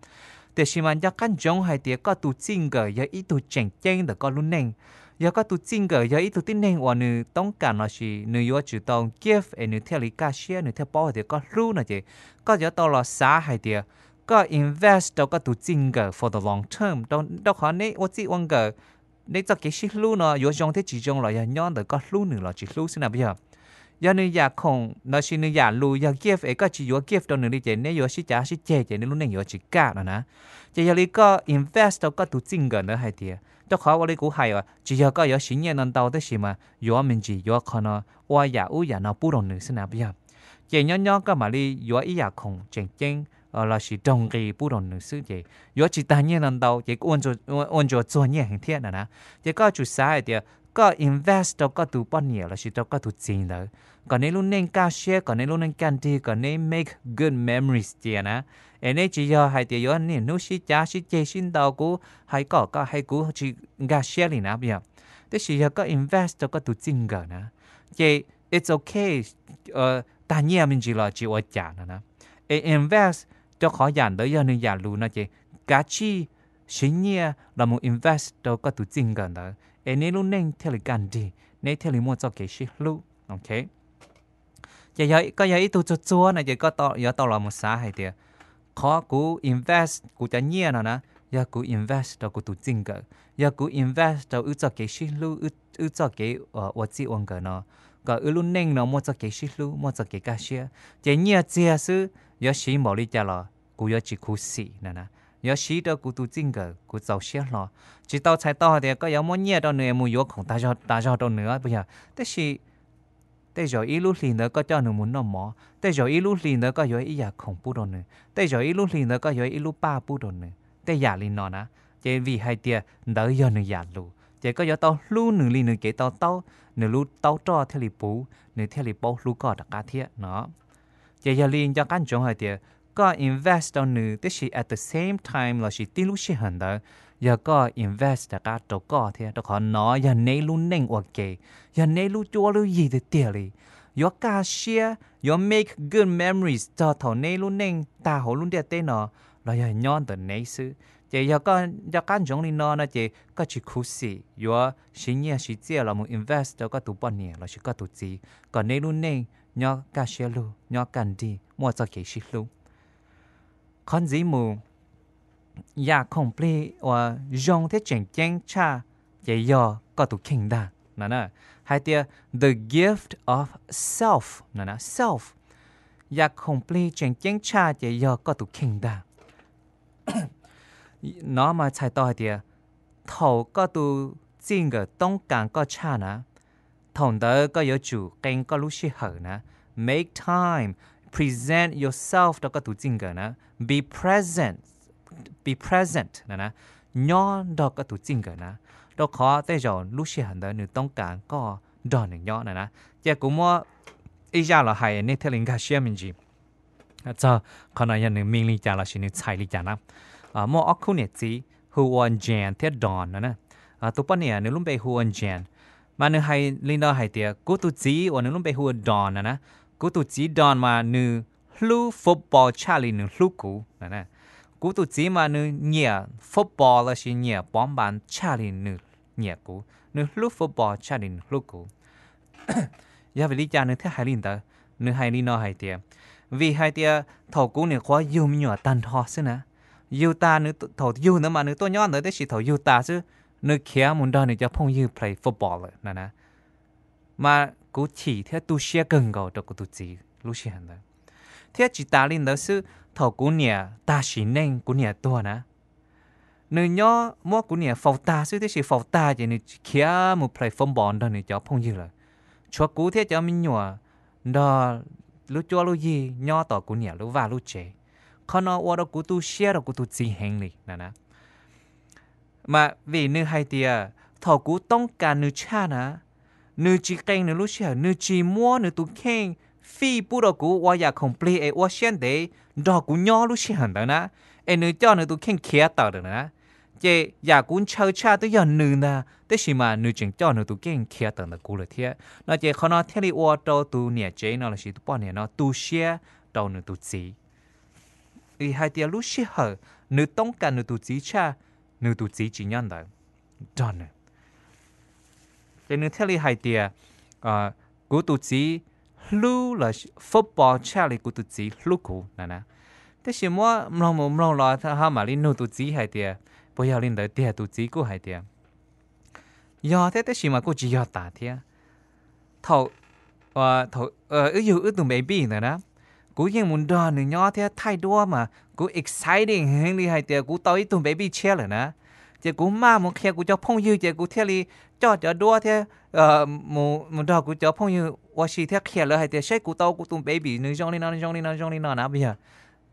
Tiam sis mas nco qab ntsoov hais tias koj tus txij nkawm yog ib tug tseem ceeb ntawm koj lub neej. Yog koj tus txij nkawm yog ib tug tib neeg uas nws toob kam lossis nws yuav tsum tau gift es nws thiaj li kaj siab, nws thiaj paub hais tias koj hlub no ces koj yuav tau los xav hais tias koj invest rau koj tus txij nkawm for the long term, rau qhov neb ua txij ua nkawm, neb txoj kev sib hlub no yuav zoo thiab tsis zoo los yog nyob ntawm koj hlub nws los tsis hlub xwb na puas yog? Yog nws yam khoom lossis nws yam lus yog gift es koj tsis yuav gift rau nws li ces neb yuav sib cav sib ceg ces neb lub neej yuav tsis kaj no na. Ces yog li koj invest rau koj tus txij nkawm ntawd hais tias, rau qhov ua li kuv hais as, tsis yog koj yuav siv nyiaj ntau ntau tab sis mas yuav me ntsis yuav qhov no, ua yam ub yam no pub rau nws xwb na puas yog? Ces nyob nyob koj mam li yuav ib yam khoom tseem ceeb lossis raug nqi pub rau nws xwb ces yuav tsis tag nyiaj ntau ntau ces ua ntsuas txuag nyiaj heev thiab no na. Ces koj yuav tsum xav hais tias koj invest rau koj tus poj niam lossis rau koj tus txiv ntawd kom neb lub neej kaj siab, kom neb lub neej kaj nrig, kom neb make good memories cia na. Es neb tsis yog hais tias yuav niaj hnub sib cav sib ceg sib ntaus, kuv hais koj koj hais kuv tsis nkag siab li na puas yog? Tab sis yog koj invest rau koj tus txij nkawm na, ces it's okay, tag nyiaj me ntsis los tsis ua cas no na. Es invest rau qhov yam ntawd yog nws yam lus no ces kav tsij siv nyiaj los mus invest rau koj tus txij nkawm ntawd es neb lub neej thiaj li kaj nrig, neb thiaj li muaj txoj kev sib hlub. Ces yog koj yog ib tug txuag txuag no ces koj yuav tau los mus xav hais tias qhov kuv invest kuv cov nyiaj no na, yog kuv invest rau kuv tus txij nkawm, yog kuv invest rau wb txoj kev sib hlub, wb txoj kev ua txij ua nkawm no, kom wb lub neej no muaj txoj kev sib hlub, muaj txoj kev kaj siab. Ces nyiaj txiag xwb yuav siv npaum li cas los kuv yuav tsis khuv xim no na. Yuav siv rau kuv tus txij nkawm kuv txaus siab hlo. Tsis tau txhais tau hais tias koj yuav muab nyiaj rau nws mus yuav khoom tas zog rau nws puas yog? Tab sis tej zaum ib lub hlis ntawd koj coj nws mus noj mov, tej zaum ib lub hlis ntawd koj yuav ib yam khoom pub rau nws, tej zaum ib lub hlis ntawd koj yuav ib lub paj pub rau nws, tej yam li no na. Ces vim hais tias ntawd yog nws yam lus ces koj yuav tau hlub nws li nws kev to taub, nws lub taub roj thiaj li puv, nws thiaj li paub hlub koj rov qab thiab no. Ces yog li nco qab ntsoov hais tias koj invest rau nws tab sis at the same time lossis tib lub sij hawm ntawd yog koj invest rov qab rau koj thiab, rau qhov no yog neb lub neej ua ke, yog neb lub cuab lub yig tiag tiag li. Yuav kaj siab, yuav make good memories txog thaum neb lub neej tag hauv lub ntiaj teb no los yog nyob ntawm neb xwb. Ces yog koj nco qab ntsoov li no no ces koj tsis khuv xim yuav siv nyiaj siv txiaj los mus invest rau koj tus poj niam lossis koj tus txiv kom neb lub neej nyob kaj siab lug, nyob kaj nrig, muaj txoj kev sib hlub. Qhov ntxiv mus, yam khoom plig uas zoo thiab tseem ceeb tshaj ces yog koj tus kheej ntag no. Hais tias the gift of self no, self, yam khoom plig tseem ceeb tshaj ces yog koj tus kheej ntag. No mas txhais tau hais tias thaum koj tus txij nkawm toob kas koj tshaj na, thaum ntawd koj yuav tsum qee koj lub sij hawm na, make time, present yourself rau koj tus txij nkawm na, be present, be present na, nyob nrog koj tus txij nkawm na, rau qhov tej zaum lub sij hawm ntawd nws toob kas koj nrog nws nyob na. Ces kuv muab ib zaj los hais nej thiaj li nkag siab me ntsis txog qhov no yog nws mean li cas lossis nws txhais li cas na. Muaj ob khub niam txiv hu ua Jan thiab Don no. Tus poj niam nws lub npe hu ua Jan, mas nws hais li no hais tias kuv tus txiv uas nws lub npe hu ua Don no na, kuv tus txiv Don mas nws hlub football tshaj li nws hlub kuv. Kuv tus txiv mas nws nyiam football lossis nyiam pov npas tshaj li nws nyiam kuv, nws hlub football tshaj li nws hlub kuv. Yog vim li cas nws thiaj hais li ntawd? Nws hais li no hais tias, vim hais tias thaum kuv niam qhuav yug me nyuam tag nrho xwb na, yug tas, thaum yug ntawd mas nws tuaj nyob ntawd tab sis thaum yug tas xwb, nws khiav mus nrog nws cov phooj ywg play football lawm na. Mas kuv chim thiab tu siab kawg nkaus rau kuv tus txiv lub sij hawm ntawd. Thiab tsis tas li ntawd xwb, thaum kuv niam tag sim neej, kuv niam tuag na, nws nyob muab kuv niam faus tag xwb, tab sis faus tag ces nws khiav mus play football nrog nws cov phooj ywg lawm. Tshuav kuv thiab cov me nyuam nrog lub cuab lub yig nyob tom kuv niam lub vaj lub tsev. Qhov no ua rau kuv tu siab rau kuv tus txiv heev li na. Mas vim nws hais tias thaum kuv toob kas nws tshaj na, nws tsis qee nws lub sij hawm, nws tsis muab nws tus kheej fij pub rau kuv ua yam khoom plig es ua siab ntev nrog kuv nyob lub sij hawm ntawd na, es nws coj nws tus kheej khiav tawm lawm na. Ces yam kuv ntshaw tshaj twb yog nws ntag, tab sis mas nws tseem coj nws tus kheej khiav tawm ntawm kuv lawm thiab no. Ces qhov no thiaj li ua rau tus niam tsev no lossis tus poj niam no tu siab rau nws tus txiv. Vim hais tias lub sij hawm nws toob kas nws tus txiv tshaj, nws tus txiv tsis nyob ntawd nrog nws. Ces nws thiaj li hais tias, kuv tus txiv hlub football tshaj li kuv tus txiv hlub kuv na. Tab sis muab mloog mus mloog los ho mam li nug tus txiv hais tias, puas yog li ntawd tiag? Tus txiv kuj hais tias, yog thiab tab sis mas kuj tsis yog tas thiab. Thaum wb yug wb tus baby ntawd na, kuv yeej mus nrog nws nyob thiab thaij duab mas kuv exciting heev li hais tias kuv tau ib tug baby tshiab lawm na. Ces kuv maj mus qhia kuv cov phooj ywg ces kuv thiaj li coj cov duab thiab mus nrog kuv cov phooj ywg ua si thiab qhia lawv hais tias saib kuv tau kuv tus baby nws zoo li no zoo li no zoo li no na puas yog.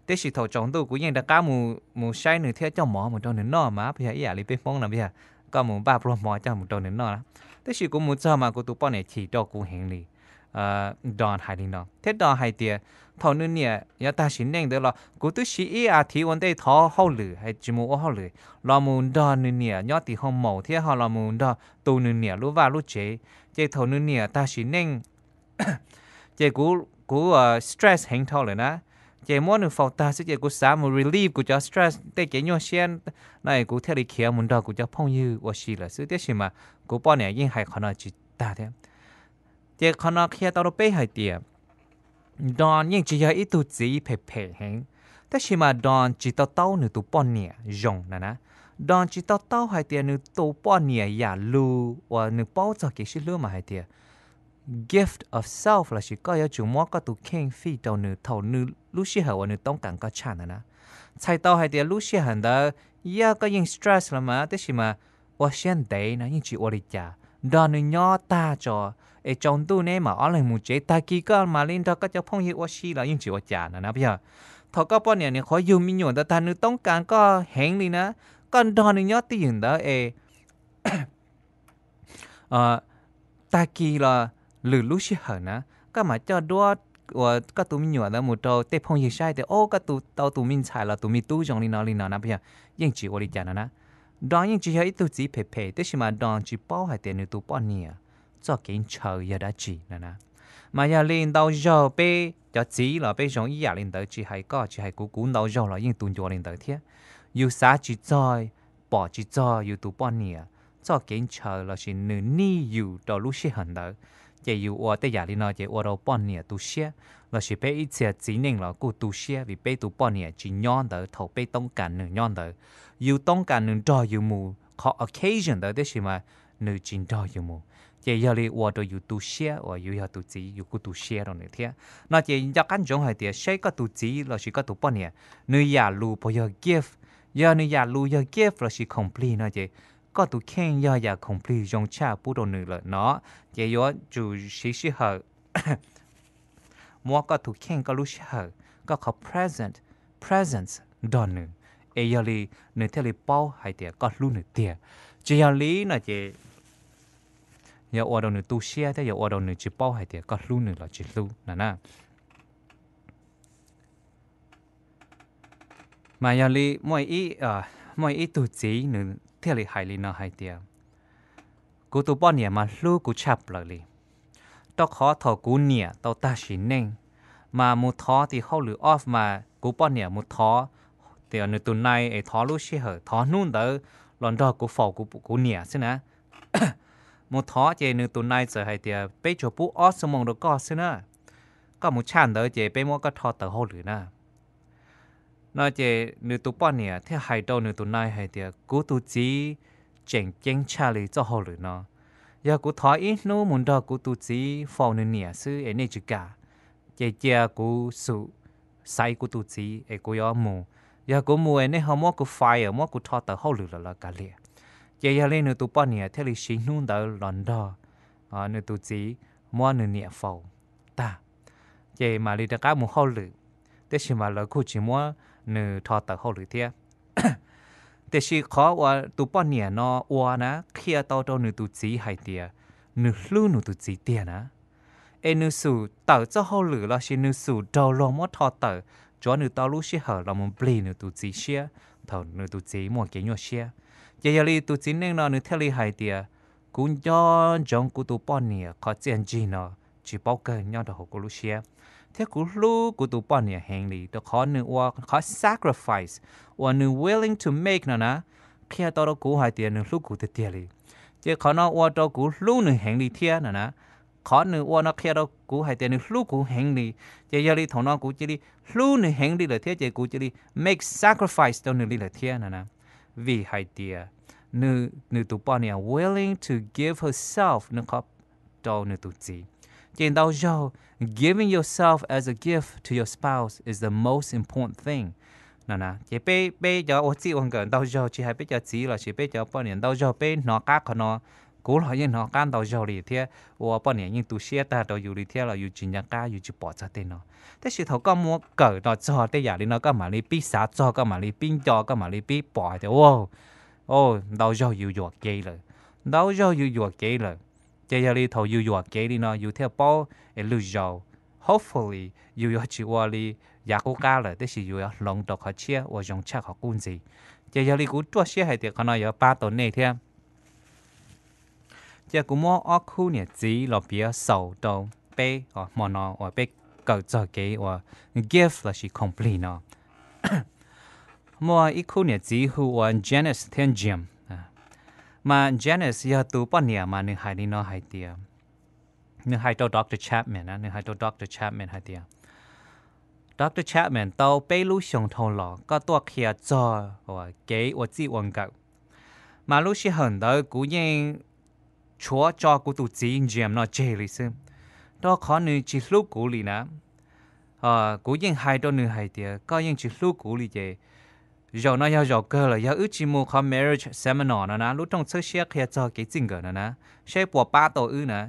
Tab sis thaum tsaus ntuj kuv yeej rov qab mus saib nws thiab coj mov mus rau nws noj mas puas yog, ib yam li peb Hmoob no puas yog, koj mus npaj pluag mov coj mus rau nws noj na. Tab sis kuv mus txog mas kuv tus poj niam chim rau kuv heev li. Don hais li no thiab Don hais tias thaum nws niam yuav tag sim neej ntawd los kuv twb siv ib as thiv ua ntej thov hauj lwm es tsis mus ua hauj lwm los mus nrog nws niam nyob tim hoo maum thiab ho los mus nrog tu nws niam lub vaj lub tsev. Ces thaum nws niam tag sim neej ces kuv stress heev dhau lawm na. Ces muab nws faus tag xwb ces kuv xav mus relieve kuv cov stress tej kev nyuaj siab no es kuv thiaj li khiav mus nrog kuv cov phooj ywg ua si lawm xwb, tab sis mas kuv poj niam yeej hais qhov no tsis tag thiab. Ces qhov no qhia tau rau peb hais tias Don yeej tsis yog ib tug txiv phem phem heev, tab sis mas Don tsis to taub nws tus poj niam zoo na na. Don tsis to taub hais tias nws tus poj niam yam lus uas nws paub txog kev sib hlub mas hais tias gift of self lossis koj yuav tsum muab koj tus kheej fij rau nws thaum nws lub sij hawm uas nws toob kas koj tshaj ntawd na. Txhais tau hais tias lub sij hawm ntawd yog koj yeej stress los mas tab sis mas ua siab ntev no yeej tsis ua li cas, nrog nws nyob tag tso es tsaus ntuj neb mam ob leeg mus tsev, tag kis koj mam li nrog koj cov phooj ywg ua si los yeej tsis ua cas no na puas yog. Thaum koj poj niam nws qhuav yug me nyuam ntawd tag nws toob kas koj heev li na, koj nrog nws nyob twj ywm ntawd es tag kis los lwm lub sij hawm na, koj mam coj duab uas koj tus me nyuam ntawd mus rau tej phooj ywg saib tias o koj tau tus me ntxhais los tus me tub zoo li no li no na puas yog, yeej tsis ua li cas no na. Don yeej tsis yog ib tug txiv phem phem, tab sis mas Don tsis paub hais tias nws tus poj niam txoj kev ntshaw yog dab tsi no na. Mas yog li ntau zaug peb cov txiv los peb zoo ib yam li ntawd, tsis hais koj tsis hais kuv, kuv ntau zaug los yeej tu ncua li ntawd thiab. Yus xav tsis txog, pom tsis txog yus tus poj niam txoj kev ntshaw lossis nws nij yus rau lub sij hawm ntawd, ces yus ua tej yam li no ces ua rau poj niam tu siab, lossis peb ib txhia txiv neej los kuj tu siab vim peb tus poj niam tsis nyob ntawd thaum peb toob kas nws nyob ntawd. Yus toob kas nws nrog yus mus qhov occasion ntawd, tab sis mas nws tsis nrog yus mus, ces yog li ua rau yus tu siab, uas yus yog tus txiv yus kuj tu siab rau nws thiab. No ces nco qab ntsoov hais tias seb koj tus txiv lossis koj tus poj niam, nws yam lus puas yog gift. Yog nws yam lus yog gift lossis khoom plig no ces koj tus kheej yog yam khoom plig zoo tshaj pub rau nws lawm no, ces yuav tsum siv sij hawm muab koj tus kheej, koj lub sij hawm, koj qhov present, presence nrog nws, es yog li nws thiaj li paub hais tias koj hlub nws tiag. Tsis yog li no ces yog ua rau nws tu siab thiab yog ua rau nws tsis paub hais tias koj hlub nws los tsis hlub no na. Mas yog li muaj ib tug txiv nws thiaj li hais li no hais tias, kuv tus poj niam mas hlub kuv tshaj plaws li, rau qhov thaum kuv niam tau tag sim neej mas mus thov tim hauj lwm off mas kuv poj niam mus thov, tias nws tus nai es thov lub sij hawm thov hnub ntawd los nrog kuv faus kuv niam xwb na. Mus thov ces nws tus nai txawm hais tias peb tsuas pub ob xuab moos rau koj xwb na, koj mus tshaj ntawd ces peb muab koj rho tawm hauj lwm na. No ces nws tus poj niam thiaj hais rau nws tus nai hais tias kuv tus txiv tseem ceeb tshaj li txoj hauj lwm no. Yog kuv thov ib hnub mus nrog kuv tus txiv faus nws niam xwb es nej tsis kam, ces cia kuv xub xaiv kuv tus txiv es kuv yuav mus. Yog kuv mus es nej ho muab kuv fire, muab kuv rho tawm hauj lwm lawm los kav liam. Ces yog li nws tus poj niam thiaj li siv hnub ntawd los nrog nws tus txiv muab nws niam faus tag, ces mam li rov qab mus hauj lwm, tiam sis mas lawv kuj tsis muab nws rho tawm hauj lwm thiab. Tiam sis qhov uas tus poj niam no ua na qhia tau rau nws tus txiv hais tias nws hlub nws tus txiv tiag na, es nws xub tawm txoj hauj lwm lossis nws xub raug luag muab rho tawm tsuav nws tau lub sij hawm los mus plig nws tus txiv siab thaum nws tus txiv muaj kev nyuaj siab. Ces yog li tus txiv neej no nws thiaj li hais tias kuv nco ntsoov kuv tus poj niam qhov txiaj ntsig no tsis paub kawg nyob rau hauv kuv lub siab, thiab kuv hlub kuv tus poj niam heev li rau qhov nws ua qhov sacrifice uas nws willing to make no na, qhia tau rau kuv hais tias nws hlub kuv tiag tiag li. Ces qhov no ua rau kuv hlub nws heev li thiab no na. Qhov nws ua no qhia rau kuv hais tias nws hlub kuv heev li, ces yog li thaum no kuv cia li hlub nws heev li lawm thiab ces kuv cia li make sacrifice rau nws li lawm thiab no na. Vim hais tias nws tus poj niam willing to give herself nws qhov rau nws tus txiv. Ces ntau zaug giving yourself as a gift to your spouse is the most important thing no na. Ces peb peb cov ua txij ua nkawm ntau zaug tsis hais peb cov txiv lossis peb cov poj niam ntau zaug peb hnov qab qhov no. Kuv los yeej hnov qab ntau zaug li thiab, ua poj niam yeej tu siab tag rau yus li thiab los yus tsis nco qab yus tsis pom txog tej no. Tab sis thaum koj muab kawm no txog tej yam li no koj mam li pib xav txog, koj mam li pib nco, koj mam li pib pom hais tias ntau zaug yus yuam kev lawm, ntau zaug yus yuam kev lawm. Ces yog li thaum yus yuam kev li no yus thiaj paub es lwm zaus hopefully yus yuav tsis ua li yav qub qab lawm, tab sis yus yuav hloov rau qhov tshiab ua zoo tshaj qhov qub ntxiv. Ces yog li kuv ruaj siab hais tias qhov no yuav pab tau nej thiab. Ces kuv muab ob khub niam txiv los piav xaus rau peb hmo no uas peb kawm txog kev ua gift lossis khoom plig no. Muaj ib khub niam txiv hu ua Janice thiab Jim. Mas Janice yog tus poj niam mas nws hais li no hais tias, nws hais rau Doctor Chapman, nws hais rau Doctor Chapman hais tias, Doctor Chapman, tau peb lub xyoo dhau los koj tuaj qhia txog kev ua txij ua nkawm, mas lub sij hawm ntawd kuv yeej tshuav tso kuv tus txiv Jim no tseg li xwb, rau qhov nws tsis hlub kuv li na. Kuv yeej hais rau nws hais tias koj yeej tsis hlub kuv li ces zaum no yog zaum kawg lawm, yog wb tsis mus qhov marriage seminar no na, lub rooj txhawb siab qhia txog kev txij nkawm no na, saib puas pab tau wb na,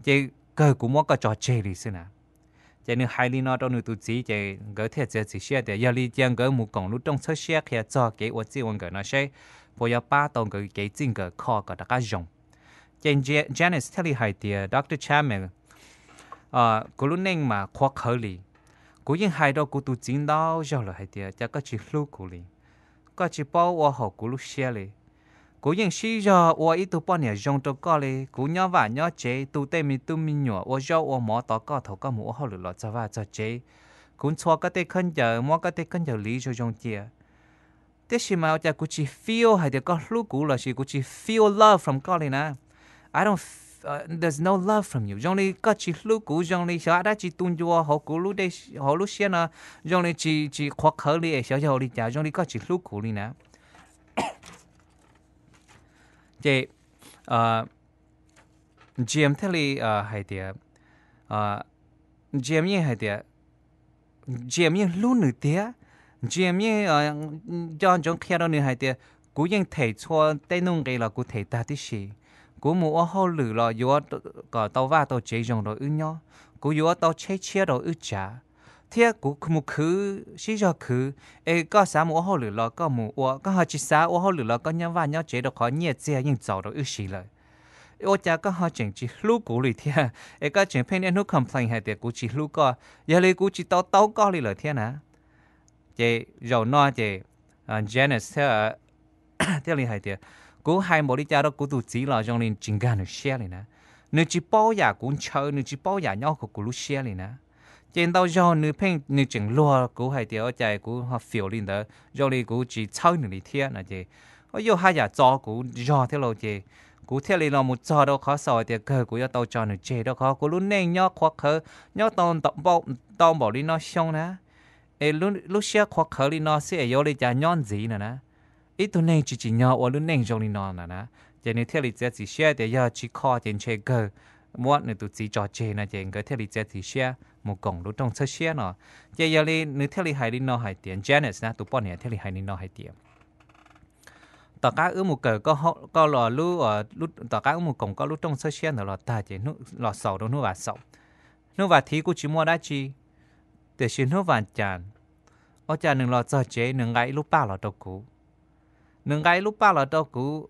ces kawg kuv muab koj tso tseg li xwb na. Ces nws hais li no rau nws tus txiv ces nkawd thiaj txiav txim siab tias yog li cia nkawd mus koom lub rooj txhawb siab qhia txog kev ua txij ua nkawm no seb puas yuav pab tau nkawd kev txij nkawm kho kom rov qab zoo. Ces Janice thiaj li hais tias, Doctor Chapman, kuv lub neej mas qhuav qhawv li. Kuv yeej hais rau kuv tus txiv ntau zaug lawm hais tias cas koj tsis hlub kuv li, koj tsis paub ua haum kuv lub siab li. Kuv yeej sib zog ua ib tug poj niam zoo rau koj li. Kuv nyob vaj nyob tsev, tu tej me tub me nyuam, ua zaub ua mov tos koj thaum koj mus ua hauj lwm los txog vaj txog tsev. Kuv ntxhua koj tej khaub ncaws, muab koj tej khaub ncaws liv zoo zoo cia. Tiam sis mas ua cas kuv tsis feel hais tias koj hlub kuv lossis kuv tsis feel love from koj li na. I don't, there's no love from you. Zoo li koj tsis hlub kuv, zoo li xyov dab tsi tu ncua hauv kuv lub, hauv lub siab no, zoo li tsis tsis qhuav qhawv li es xyov yog ua li cas, zoo li koj tsis hlub kuv li na. Ces James thiaj li hais tias, James yeej hais tias, James yeej hlub nws tiag. James yeej nco ntsoov qhia rau nws hais tias, kuv yeej them txhua tej nuj nqis los kuv them tag tib si. Kuv mus ua hauj lwm los yuav kom tau vaj tau tsev zoo rau wb nyob, kuv yuav tau tsheb tshiab rau wb tsav, thiab kuv mus khwv, sib zog khwv. Es koj xav mus ua hauj lwm los koj mus ua, koj ho tsis xav ua hauj lwm los koj nyob vaj nyob tsev rau qhov nyiaj txiag yeej txaus rau wb siv lawm. Ua cas koj ho tseem tsis hlub kuv li thiab es koj tseem pheej niaj hnub complain hais tias kuv tsis hlub koj, yog li kuv tsis tau taub koj li lawm thiab na. Ces zaum no ces Janice thiaj li hais tias, kuv hais npaum li cas rau kuv tus txiv los zoo li tsis nkag nws siab li na. Nws tsis paub yam kuv ntshaw, nws tsis paub yam nyob hauv kuv lub siab li na. Ces ntau zaug nws pheej, nws tseem luag kuv hais tias ua cas kuv ho feel li ntawd, zoo li kuv tsis txhawb nws li thiab no ces yuj haj yam txo kuv zog thiab lauj. Ces kuv thiaj li los mus txog rau qhov xaus hais tias kawg kuv yuav tau tso nws tseg rau qhov kuv lub neej nyob qhuav qhawv, nyob tau npaum li no xyoo na, es lub siab qhuav qhawv li no xwb es yuav ua li cas nyob ntxiv no na. Ib tug neeg tsis tsim nyog ua lub neej zoo li no na na. Ces nws thiaj li txiav txim siab tias yog tsis kho ces ntshe kawg muab nws tus txiv tso tseg no ces nkawd thiaj li txiav txim siab mus koom lub rooj txhawb siab no. Ces yog li nws thiaj li hais li no hais tias, Janice na, tus poj niam thiaj li hais li no hais tias, tom qab wb mus kawm koj los, tom qab wb mus koom koj lub rooj txhawb siab ntawd los tag ces los xaus rau hnub vas xaum. Hnub vas thiv kuj tsis muaj dab tsi, tiam sis hnub vas cas, ua cas nws los txog tsev nws nqa ib lub paj los rau kuv. Nws nqa ib lub paj los rau kuv,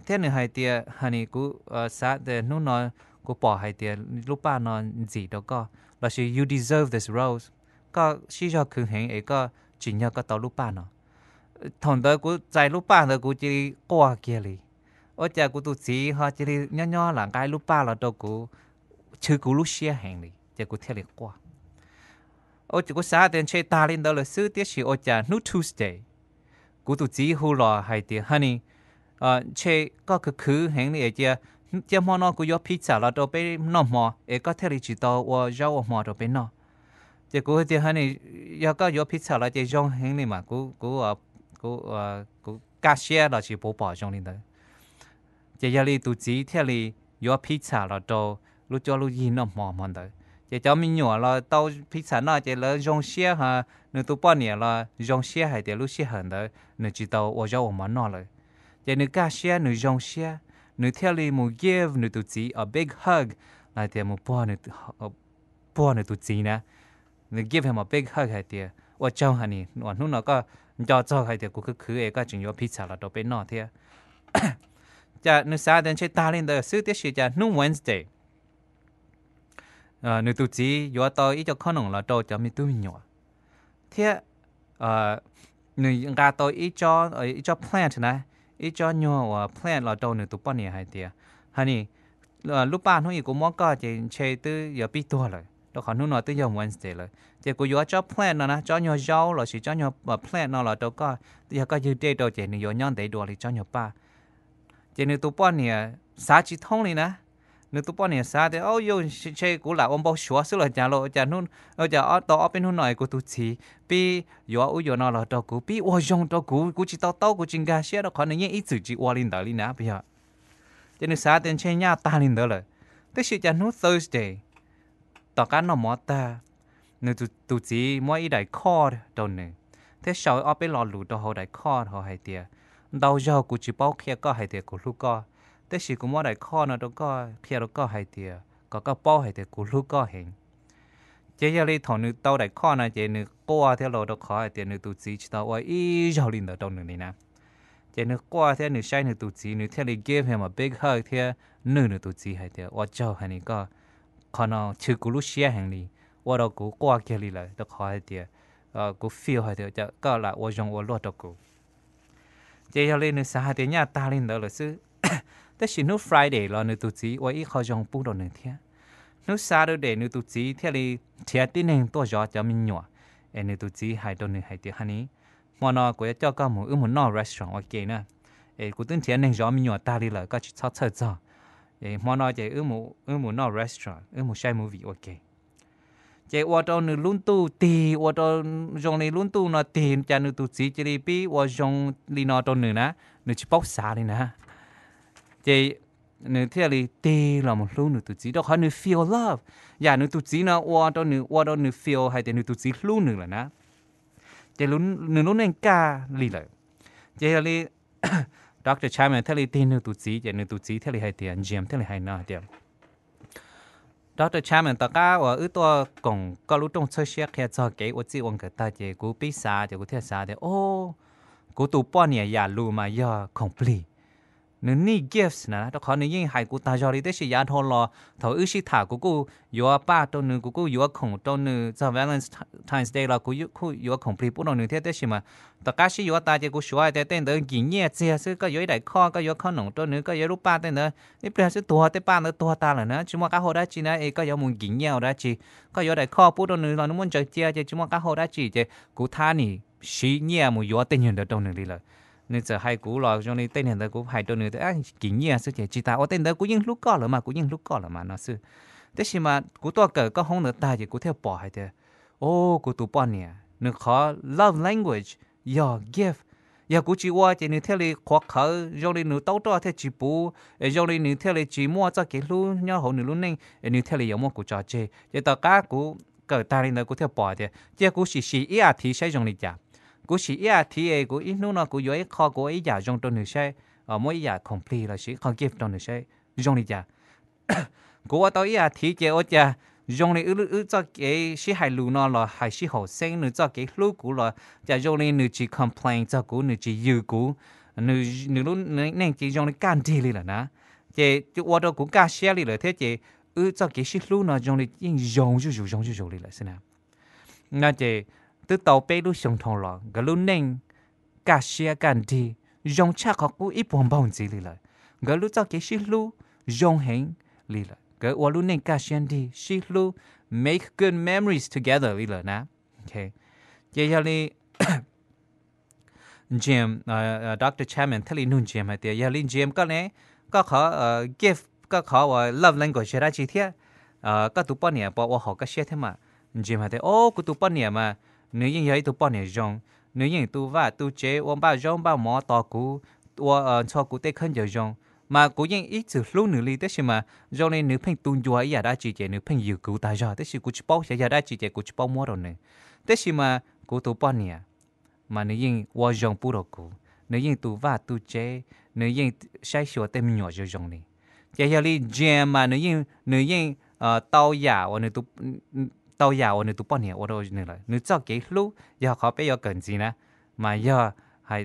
thiab nws hais tias, honey, kuv xav tias hnub no kuv pom hais tias lub paj no ntxim rau koj, lossis you deserve this rose, koj sib zog khwv heev es koj tsim nyog koj tau lub paj no. Thaum ntawd kuv txais lub paj ntawd kuv cia li quaj kiag li. Ua cas kuv tus txiv ho cia li nyob nyob lam nqa lub paj los rau kuv, chwv kuv lub siab heev li ces kuv thiaj li quaj. Ua cas kuv xav tias ntshe tag li ntawd lawm xwb, tiam sis ua cas hnub Tuesday kuv tus txiv hu los hais tias, honey, ntshe koj khwv khwv heev li es cia, cia hmo no kuv yuav pizza los rau peb noj hmo es koj thiaj li tsis tau ua zaub ua hmo rau peb noj. Ces kuv tias, honey, yog koj yuav pizza los ces zoo heev li mas kuv, kuv kaj siab los sis puas pom zoo li ntawd. Ces yog li tus txiv thiaj li yuav pizza los rau lub cuab lub yig noj hmo hmo ntawd. Ces cov me nyuam los tau pizza noj ces lawv zoo siab, nws tus poj niam los zoo siab hais tias lub sij hawm ntawd nws tsis tau ua zaub ua mov noj lawm. Ces nws kaj siab, nws zoo siab, nws thiaj li mus give nws tus txiv a big hug, los tias mus puag nws tus txiv na. Nws give him a big hug hais tias ua tsaug, honey, uas hnub no koj nco txog hais tias kuv khwv khwv es koj tseem yuav pizza los rau peb noj thiab. Cas nws xav tias ntshe tag li ntawd xwb, tiam sis cas hnub Wednesday nws tus txiv yuav tau ib co khob noom los rau cov me tub me nyuam, thiab nws nqa tau ib tsob plant na, ib tsob nyuag uas plant los rau nws tus poj niam hais tias, honey, lub paj hnub ib kuv muab koj ces ntshe twb yuav pib tuag lawm rau qhov hnub no twb yog Wednesday lawm, ces kuv yuav tsob plant no na, tsob nyuag zaub lossis tsob nyuag plant no los rau koj, yog koj ywg dej rau ces nws yuav nyob ntev dua li tsob nyuag paj. Ces nws tus poj niam xav tsis thoob li na. Nws tus poj niam xav tias, o yus, ntshe kuv lam ua npau suav xwb los cas los cas, cas tau ob peb hnub no es kuv tus txiv pib yuav ub yuav no los rau kuv, pib ua zoo rau kuv, kuv tsis tau taub, kuv tsis nkag siab rau qhov nws yeej ib txwm tsis ua li ntawd li na, puas yog? Ces nws xav tias ntshe nyaj tag li ntawd lawm. Tiam sis cas hnub Thursday tom qab noj mov tag, nws tus txiv muab ib daim card rau nws, thiab sau ob peb lo lus rau hauv daim card hauv hais tias, ntau zaug kuv tsis paub qhia koj hais tias kuv hlub koj, tiam sis kuv muab daim card no rau koj qhia rau koj hais tias kom koj paub hais tias kuv hlub koj heev. Ces yog li thaum nws tau daim card no ces nws quaj thiab los rau qhov hais tias nws tus txiv tsis tau ua ib zaug li ntawd rau nws li na. Ces nws quaj thiab nws saib nws tus txiv, nws thiaj li give him a big hug thiab nws, nws tus txiv hais tias, ua tsaug, honey, koj, qhov no chwv kuv lub siab heev li, ua rau kuv quaj kiag li lawm rau qhov hais tias kuv feel hais tias koj lam ua zoo ua luaj rau kuv. Ces yog li nws xav hais tias nyaj tag li ntawd lawm xwb. Tab sis hnub Friday los nws tus txiv ua ib qho zoo pub rau nws thiab. Hnub Saturday nws tus txiv thiaj li nrhiav tib neeg tuaj zov cov me nyuam, es nws tus txiv hais rau nws hais tias, Honey, hmo no kuv yuav coj koj mus, wb mus noj restaurant ua ke na. Es kuv twb nrhiav neeg zov me nyuam tag li lawm, koj tsis txhob txhawj txog. Hmo no ces wb mus noj restaurant, wb mus saib movie ua ke. Ces ua rau nws lub ntuj tig, ua rau zoo li lub ntuj no tig, cas nws tus txiv cia li pib ua zoo li no rau nws na, nws tsis paub xav li na. Ces nws thiaj li tig los mus hlub nws tus txiv, rau qhov nws feel love. Yam nws tus txiv no ua rau nws, ua rau nws feel hais tias nws tus txiv hlub nws lawm na. Ces nws lub neej kaj li lawm. Ces yog li Doctor Chapman thiaj li tig nws tus txiv, ces nws tus txiv thiaj li hais tias, Jim thiaj li hais no hais tias, Doctor Chapman, tom qab uas wb tuaj koom koj lub rooj txhawb siab qhia txog kev ua txij ua nkawm tag ces kuv pib xav, ces kuv thiaj xav tias, o, kuv tus poj niam yam lus mas yog khoom plig. Nws need gifts na, rau qhov nws yeej hais kuv tag zog li, tab sis yav dhau los thaum wb sib tham kuv kuj yuav paj rau nws, kuv kuj yuav khoom rau nws txog Valentine's Day los kuv kuj yuav khoom plig pub rau nws thiab, tab sis mas tom qab sib yuav tas ces kuv suav hais tias tej ntawd nkim nyiaj txiag xwb, koj yuav ib daim khoj, koj yuav khoj noom rau nws, koj yuav lub paj tej ntawd, ib pliag xwb tuag tej paj ntawd tuag tag lawm na, tsis muaj qab hau dab tsi na, es koj yuav mus nkim nyiaj ua dab tsi? Koj yuav daim khoj pub rau nws los nws muab ntsaws cia ces tsis muaj qab hau dab tsi. Ces kuv thab nim siv nyiaj mus yuav tej nyuag ntawd rau nws li lawm. Nws txawm hais kuv los zoo li tej niag ntawd kuv hais rau nws tias, nkim nyiaj xwb ces tsis tas, ua tej ntawd kuv yeej hlub koj lawm mas, kuv yeej hlub koj lawm mas no xwb. Tab sis mas kuv tuaj kawm koj hoob ntawd tag ces kuv thiaj pom hais tias, o, kuv tus poj niam nws qhov love language yog gift. Yog kuv tsis ua ces nws thiaj li qhuav qhawv, zoo li nws taub roj thiaj tsis puv, zoo li nws thiaj li tsis muaj txoj kev hlub nyob hauv nws lub neej, nws thiaj li yuav muab kuv tso tseg. Ces tom qab kuv kawm tag li ntawd kuv thiaj pom tias cia kuv sim sim ib as thiv saib zoo li cas. Kuv sim ib as thiv es kuv ib hnub no kuv yuav ib qho, kuv ua ib yam zoo rau nws saib, muab ib yam khoom plig los sis ib qho gift rau nws saib zoo li cas. Kuv ua tau ib as thiv ces ua cas zoo li wb txoj kev sib hais lus no los hais sib haum xeeb, nws txoj kev hlub kuv los cas zoo li nws tsis complain txog kuv, nws tsis yws kuv, nws lub neej ces zoo li kaj nrig li lawm na. Ces ua rau kuv kaj siab li lawm thiab ces wb txoj kev sib hlub no zoo li yeej zoo zuj zus zoo zuj zus li lawm xwb na. No ces twb tau peb lub xyoo dhau los nkawd lub neej kaj siab kaj nrig zoo tshaj qhov qub ib puag npaug ntxiv li lawm. Nkawd lub txoj kev sib hlub zoo heev li lawm, nkawd ua lub neej kaj siab nrig sib hlub, make good memories together li lawm na. Ces yog li Jim, Doctor Chapman thiaj li nug Jim hais tias, yog li Jim, koj ne, koj qhov gift, koj qhov uas love language yog dab tsi thiab? Koj tus poj niam puas ua haum koj siab thiab mas? Jim hais tias, o, kuv tus poj niam mas nws yeej yog ib tug poj niam zoo, nws yeej tu vaj tu tsev ua npaj zaub npaj mov tos kuv, ua ntxhua kuv tej khaub ncaws zoo, mas kuv yeej ib txwm hlub nws li, tab sis mas zoo li nws pheej tu ncua ib yam dab tsi ces nws pheej yws kuv tag zog, tab sis kuv tsis paub xyov yog dab tsi ces kuv tsis paub muab rau nws. Tab sis mas kuv tus poj niam mas nws yeej ua zoo pub rau kuv, nws yeej tu vaj tu tsev, nws yeej saib xyuas tej me nyuam zoo zoo li. Ces yog li Jim mas nws yeej, nws yeej tau yam uas nws tau yam uas nws tus poj niam ua rau nws lawm. Nws txoj kev hlub yog qhov peb yuav kawm ntxiv na, mas yog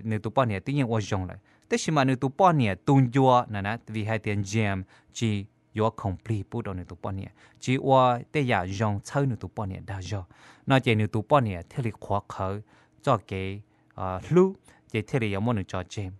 nws tus poj niam twb yeej ua zoo lawm, tab sis mas nws tus poj niam tu ncua na, vim hais tias Jim tsis yuav khoom plig pub rau nws tus poj niam, tsis ua tej yam zoo txhawb nws tus poj niam dag zog, no ces nws tus poj niam thiaj li qhuav qhawv txoj kev hlub, ces thiaj li yuav muab nws tso tseg.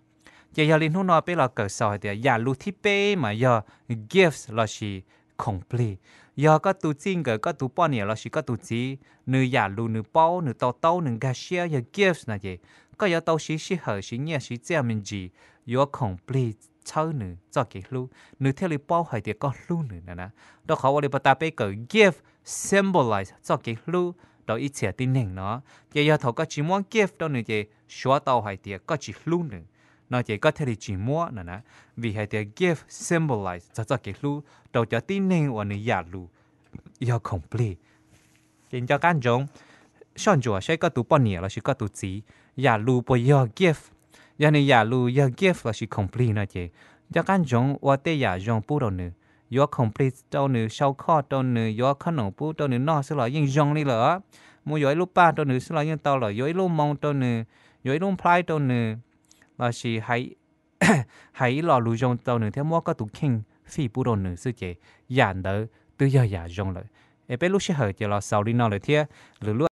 Ces yog li hnub no peb los kawm xaus hais tias yam lus thib peb mas yog gifts lossis khoom plig. Yog koj tus txij nkawm, koj tus poj niam lossis koj tus txiv, nws yam lus nws paub, nws to taub, nws nkag siab yog gifts no ces koj yuav tau siv sij hawm, siv nyiaj siv txiaj me ntsis, yuav khoom plig txhawb nws txoj kev hlub, nws thiaj li paub hais tias koj hlub nws na. Rau qhov ua li pas tas peb kawm gift symbolize txoj kev hlub rau ib txhia tib neeg no, ces yog thaum koj tsis muab gift rau nws ces suav tau hais tias koj tsis hlub nws, no ces koj thiaj li tsis muab no na. Vim hais tias gift symbolize txog txoj kev hlub rau cov tib neeg uas nws yam lus yog khoom plig. Ces nco qab ntsoov, soj ntsuam saib koj tus poj niam lossis koj tus txiv yam lus puas yog gift. Yog nws yam lus yog gift lossis khoom plig no ces nco qab ntsoov ua tej yam zoo pub rau nws. Yuav khoom plig rau nws, sau khoj rau nws, yuav khob noom pub rau nws noj xwb los yeej zoo li lawm. Mus yuav ib lub paj rau nws xwb los yeej tau lawm, yuav ib lub moo rau nws, yuav ib lub nplhaib rau nws, lossis hais ib lo lus zoo rau nws thiab muab koj tus kheej fij pub rau nws xwb ces yam ntawd twb yog yam zoo lawm. Es peb lub sij hawm ces los xaus li no lawm thiab. Lwm lub